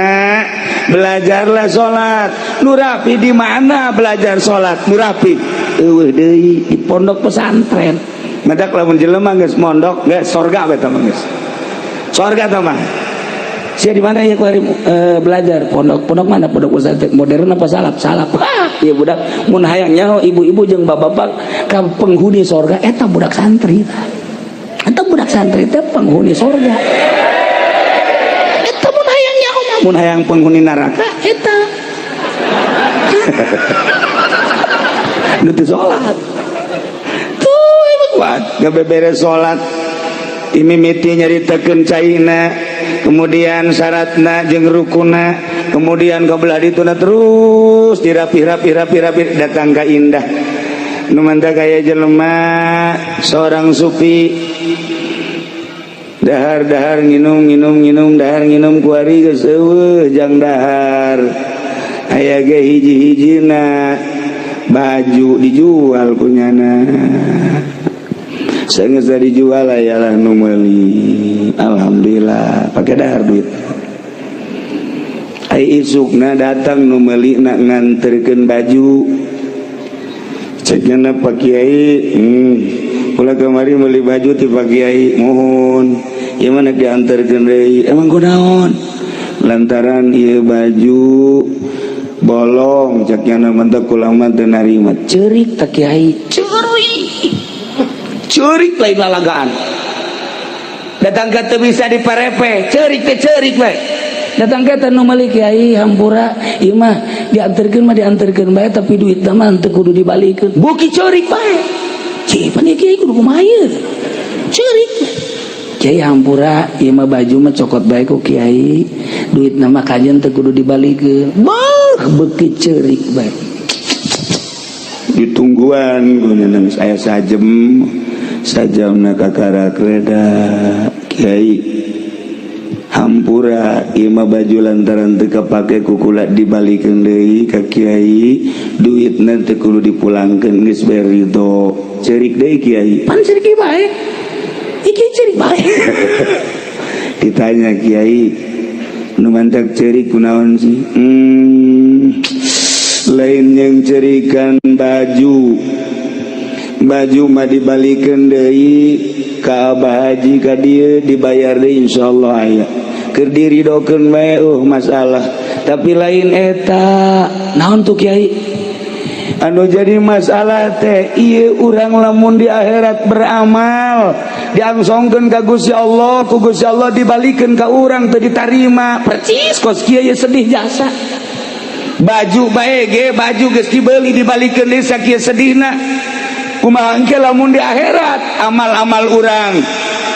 belajarlah salat nu rapi. Di mana belajar salat nu rapi? Eueuh deui, di pondok pesantren. Matak lamun jelema geus mondok geus sorga we mah, geus sorga tah mah. Sia di mana ya kuari belajar? Pondok. Pondok mana? Pondok pesantren modern apa salaf? Salaf. Ah, ya budak mun hayang nyaho ibu-ibu jeung bapak-bapak ka penghuni sorga, eta budak santri. Eta budak santri teh penghuni sorga. Eta mun hayang nyaho mah. Mun hayang penghuni neraka, eta nu teu salat. Tuh emang kuat gak beberes salat. Imimiti nyaritakeun caina, kemudian syaratna jeung rukuna, kemudian kebelah dituna, terus dirapi-rapi rapi-rapi, datang ka indah. Nu mantap kaya jelema seorang sufi, dahar dahar, nginum nginum nginum, dahar nginum. Kuari geus eueuh jang dahar, aya ge hiji-hijina, baju dijual kunyana. Sanggeus dijual, ayalah nu meuli, alhamdulillah pakai dahar duit. Ai isukna datang nu meulina nganterkeun baju. Cek nyana, "Pak Kiai, kula kamari meuli baju ti Pak Kiai." "Mohon, ieu mah dianterkeun deui." "Emang kunaon?" "Lantaran ieu baju bolong," cek nyana, "mentek kula mah teu narima." Ceurik tak Kiai, ceurik ceurik lain lalagaan. Datang ke teu bisa diparepe, ceurik teh ceurik we. Datang ke nu meuli, "Kiai, hampura, ieu mah dianterkeun mah dianterkeun bae, tapi duitna mah teu kudu dibalikeun." Beuki ceurik bae. Cih, pan ieu kiai kudu kumaha ieu? Ceurik. "Kiai, hampura, ieu mah baju mah cokot bae ku kiai, duitna mah kajen teu kudu dibalikeun." Beuh, beuki ceurik bae. Ditungguan ku nangis aya sajem sajamna kakarak reda. "Kiai, hampura, ieu mah baju lantaran teu kapake ku kula dibalikeun deui ka kiai, duitna teu kudu dipulangkeun, geus bae ridho." Ceurik deui kiai. Pan ceurik bae. Iki ceurik bae. Ditanya kiai, "Nu mantak ceurik kunaon sih?" Lain yang cerikan baju, baju mah dibalikeun deui ka Abah Haji ka dieu, dibayar deui insyaallah, aya keur diridokeun bae, masalah. Tapi lain eta." "Naon tuh, Kiai?" "Anu jadi masalah teh ieu, urang lamun di akhirat beramal diangsongkeun ka Gusti Allah, ku Gusti Allah dibalikeun ka urang teu ditarima, percis kos kieu ye, sedih jasa. Baju bae ge, baju geus dibeli dibalikeun deui sakieu sedihna, kumaha engke lamun di akhirat amal-amal urang,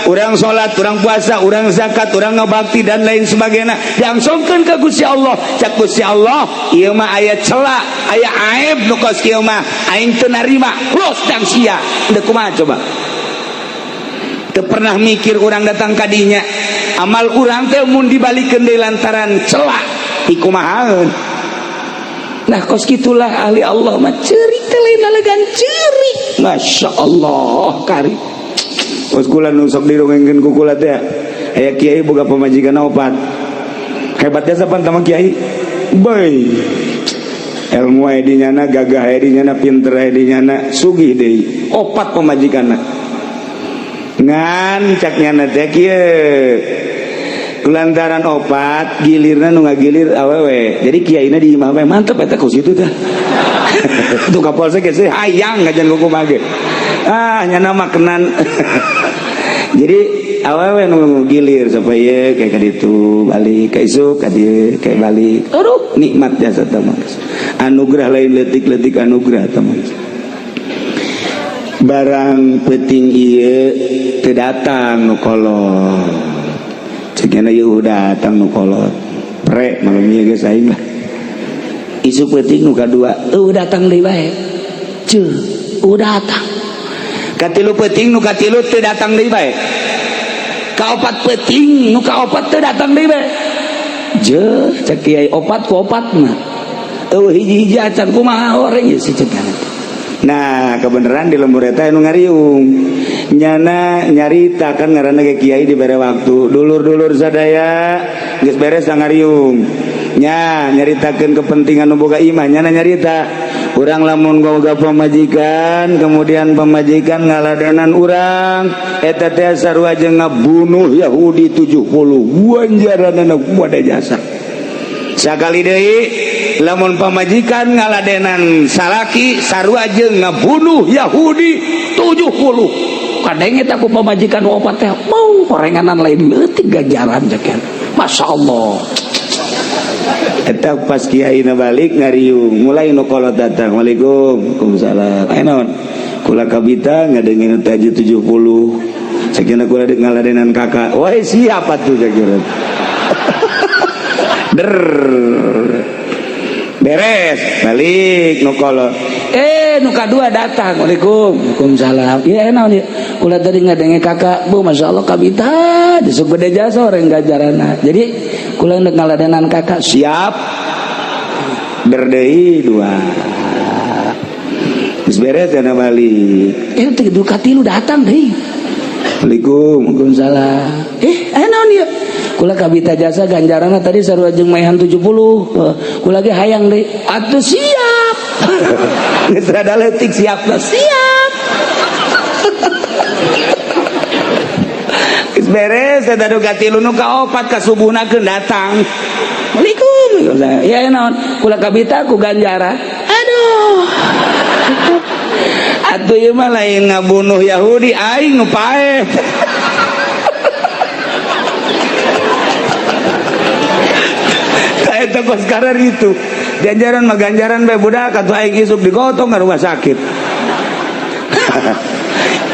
urang salat, urang puasa, urang zakat, urang ngabakti dan lain sebagainya diangsongkeun ka Gusti Allah, cak Gusti Allah, ieu mah aya cela, aya aib, nu kos kieu mah aing teu narima, los dang sia." Deuk kumaha coba? Teu pernah mikir urang datang ka dinya, amal urang teh mun dibalikeun deui lantaran cela, ikumahaeun? Nah, kos gitulah ahli Allah mah, ceurik teh lain lalagan ceurik. Masya Allah kari. Kos kula nu sok dirongengkeun ku kula teh, aya kiai boga pamajikan opat. Hebatnya sapan tama kiai. Bae. Ilmu aya di nyana, gagah aya di nyana, pinter aya di nyana, sugih deui. Opat pamajikanna. Ngan cak nyana teh kieu. Kulantaran opat, gilirna nu ngagilir awewe. Jadi kiaina di imah bae, mantep eta ku situ teh. Tuh kapolsek geus hayang ngajan kumaha ge. Ah, nyana mah kenan. Jadi awewe nu gilir supaya kayak kaditu balik ka isuk ka dieu kayak balik. Aduh, nikmat jasa teh mah. Anugerah lain leutik-leutik, anugerah teh mah. Barang penting ieu teu datang nu kolot. Cek nyana, ieu datang nu kolot. Pre malam ieu geus aing lah. Isuk peuting nu kadua, Eueuh datang deui bae. Ceuh, eueuh datang. Katilu peuting nu katilu teu datang deui bae. Kaopat peuting nu kaopat teu datang deui bae. Je, cek kiai, opat ku opat mah. Eueuh hiji-hiji acan, kumaha horeng ieu si cek nyana. Nah, kebenaran di lembur eta anu ngariung. Nyana nyarita kan ngaranna ge kiai dibere waktu. "Dulur-dulur sadaya, geus beres ngariung." Nya nyaritakeun kepentingan nu boga imah, nyana nyarita. Urang lamun boga pamajikan, kemudian pamajikan ngaladenan urang, eta teh sarua jeung ngabunuh Yahudi 70. Wanjaranana kumaha jasa. Sakali deui, lamun pamajikan ngaladenan salaki sarua jeung ngabunuh Yahudi 70. Kadenge teh ku pamajikan opat teh mau horenganan lain leutik ganjaran cek nyana. Masya Allah. Eta pas kiai na balik ngariung, mulai nu kolot datang. "Waalaikum, waalaikumsalam. Aya naon?" "Kula kabita ngadengin taji 70. Cek kula ngaladenan kakak." "Wah, siapa tuh?" cek. Der beres balik nu kolot. Eh, nu kadua datang. "Waalaikum, waalaikumsalam. Iya, naon ieu?" "Kula tadi ngadenge kakak, Bu, Masya Allah kabita disebut gede jasa orang ganjaranna. Jadi kula ndek ngaladenan kakak." Siap. Berdei dua. Geus beres dana balik. Eh, teh du katilu datang deui. Waalaikum. "Waalaikumsalam. Eh, aya naon ieu?" Kula kabita jasa ganjaranna tadi sarua jeung maehan 70. Kula ge hayang deui. Atuh siap. Geus rada leutik siap lah, siap. Geus beres eta nu katilu, nu kaopat ka subuhna keun datang. Assalamualaikum. Ya naon? Kula kabita ku ganjaran. Aduh. Atuh ieu mah lain ngabunuh Yahudi, aing nu paeh. Eta kos karar itu. Ganjaran mah ganjaran bae budak, atuh aing isuk digotong ka rumah sakit.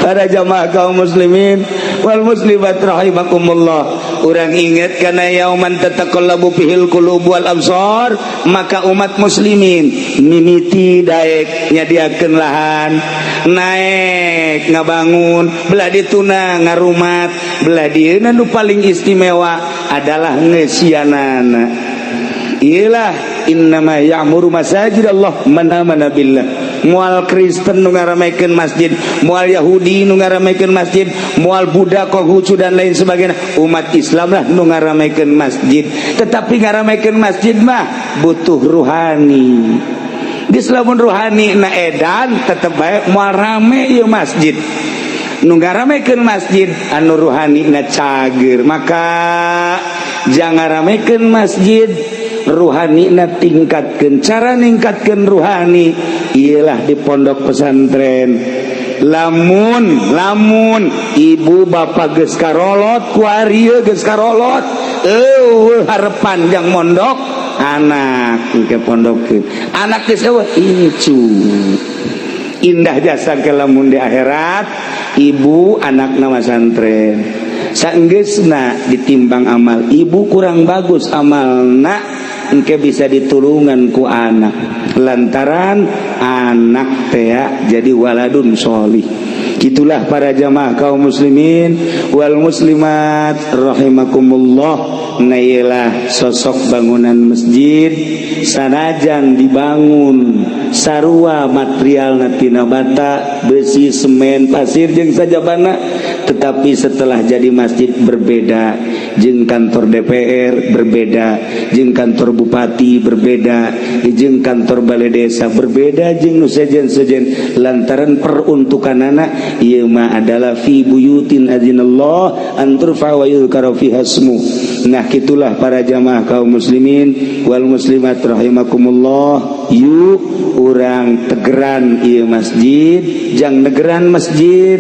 Para jamaah kaum muslimin wal muslimat rahimakumullah, urang ingat karena yauman tataqallabu fihil qulub wal absar, maka umat muslimin mimiti daek nyadiakeun lahan, naek ngabangun, belah dituna ngarumat, belah dieuna nu paling istimewa adalah ngeusianana. Iyalah innama ya'muru masajid Allah man amana billah. Moal Kristen nu ngaramekeun masjid, moal Yahudi nu ngaramekeun masjid, moal Buddha, Konghucu dan lain sebagainya. Umat Islam lah nu ngaramekeun masjid. Tetapi ngaramekeun masjid mah butuh ruhani. Geus lamun ruhani na edan tetep bae moal rame ieu masjid. Nu ngaramekeun masjid anu ruhani na cager. Maka jangan ramekeun masjid, ruhani na tingkatkeun. Cara ningkatkeun ruhani ialah di pondok pesantren. Lamun lamun ibu bapak geus karolot kuari geus karolot, eueuh harepan jang mondok anak ke pondokkeun anak geus eueuh incu. Indah jasa ke lamun di akhirat ibu anak nama santren saenggeusna ditimbang amal ibu kurang bagus amalna, engke bisa ditulungan ku anak lantaran anak tea jadi waladun sholih. Gitulah para jamaah kaum muslimin wal muslimat rahimakumullah. Nailah sosok bangunan masjid sanajan dibangun sarua material tina bata, besi, semen, pasir jeung sajabana, tetapi setelah jadi masjid berbeda jeung kantor DPR, berbeda jeung kantor bupati, berbeda jeung kantor balai desa, berbeda jeung nu sejen-sejen, lantaran peruntukanana ieu mah adalah fi buyutin adzinallah an turfa wa yuzkara fiha ismu. Nah, gitulah para jamaah kaum muslimin wal muslimat rahimakumullah. Yuk urang tegeran ieu masjid, jang negeran masjid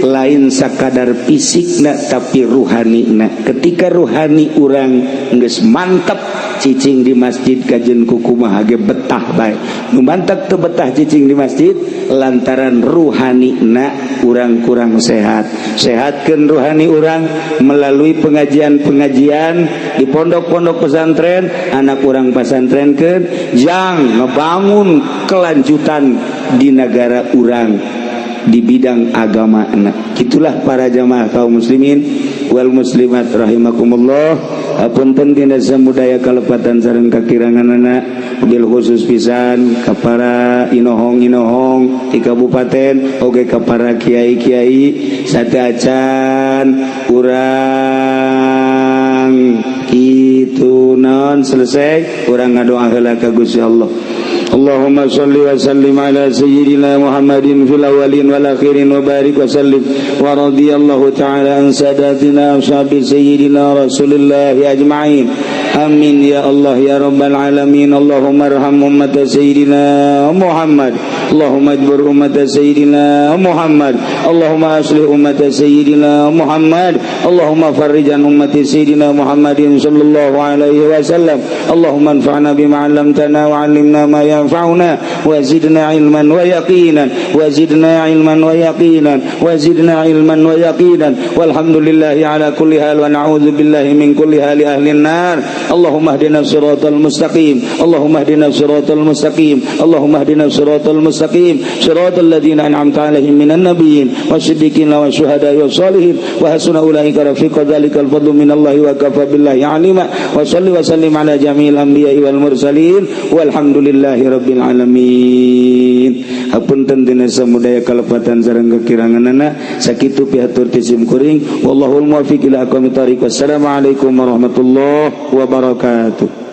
lain sakadar fisikna tapi ruhanina. Ketika ruhani urang geus mantep, cicing di masjid kajen kukumaha ge betah bae. Nu mantep teu betah cicing di masjid lantaran ruhanina urang kurang sehat. Sehatkeun ruhani urang melalui pengajian-pengajian di pondok-pondok pesantren, anak urang pasantrenkeun jang ngebangun kelanjutan di negara urang di bidang agama. Nah, itulah para jamaah kaum muslimin wal muslimat rahimakumullah. Apunten tina samudaya kalepatan sareng kakiranganana, bil khusus pisan ka para inohong-inohong di kabupaten oge ka para kiai-kiai sateuacan urang kitu naon selesai urang ngadoa heula ka Gusti Allah. Allahumma salli wa sallim ala sayyidina Muhammadin fil awwalin wal akhirin wa barik wa sallim wa radiyallahu ta'ala an sadatina ashabi sayyidina Rasulillah ajma'in. Amin ya Allah ya rabbal alamin. Allahumma arham ummat sayyidina Muhammad. Allahumma ajbur ummat sayyidina Muhammad. Allahumma aslih ummat sayyidina Muhammad. Allahumma farrij an ummati sayyidina Muhammadin sallallahu alaihi wasallam. Allahumma anfa'na bima 'allamtana wa 'allimna ma yanfa'una wa zidna ilman wa yaqinan wa zidna ilman wa yaqinan wa zidna ilman wa yaqinan. Walhamdulillahi ala kulli hal wa na'udzu billahi min kulli hali ahli nar. Allahumma hdina siratal mustaqim. Allahumma hdina siratal mustaqim. Allahumma hdina siratal mustaqim, siratal ladzina an'amta alaihim minan nabiyyin wasiddiqin wasyuhada'i wassalihin wa hasuna ulaika rafiqa. Dzalikal fadlu minallahi wa kafa billahi alima. Wa salli wa sallim ala jami'il anbiya'i wal mursalin, walhamdulillahi rabbil alamin. Hapunten dina samudaya kalepatan sareng kekiranganana. Sakitu pihatur ti sim kuring. Wallahul muwaffiq ila aqwamit thariq. Wassalamualaikum warahmatullahi wabarakatuh.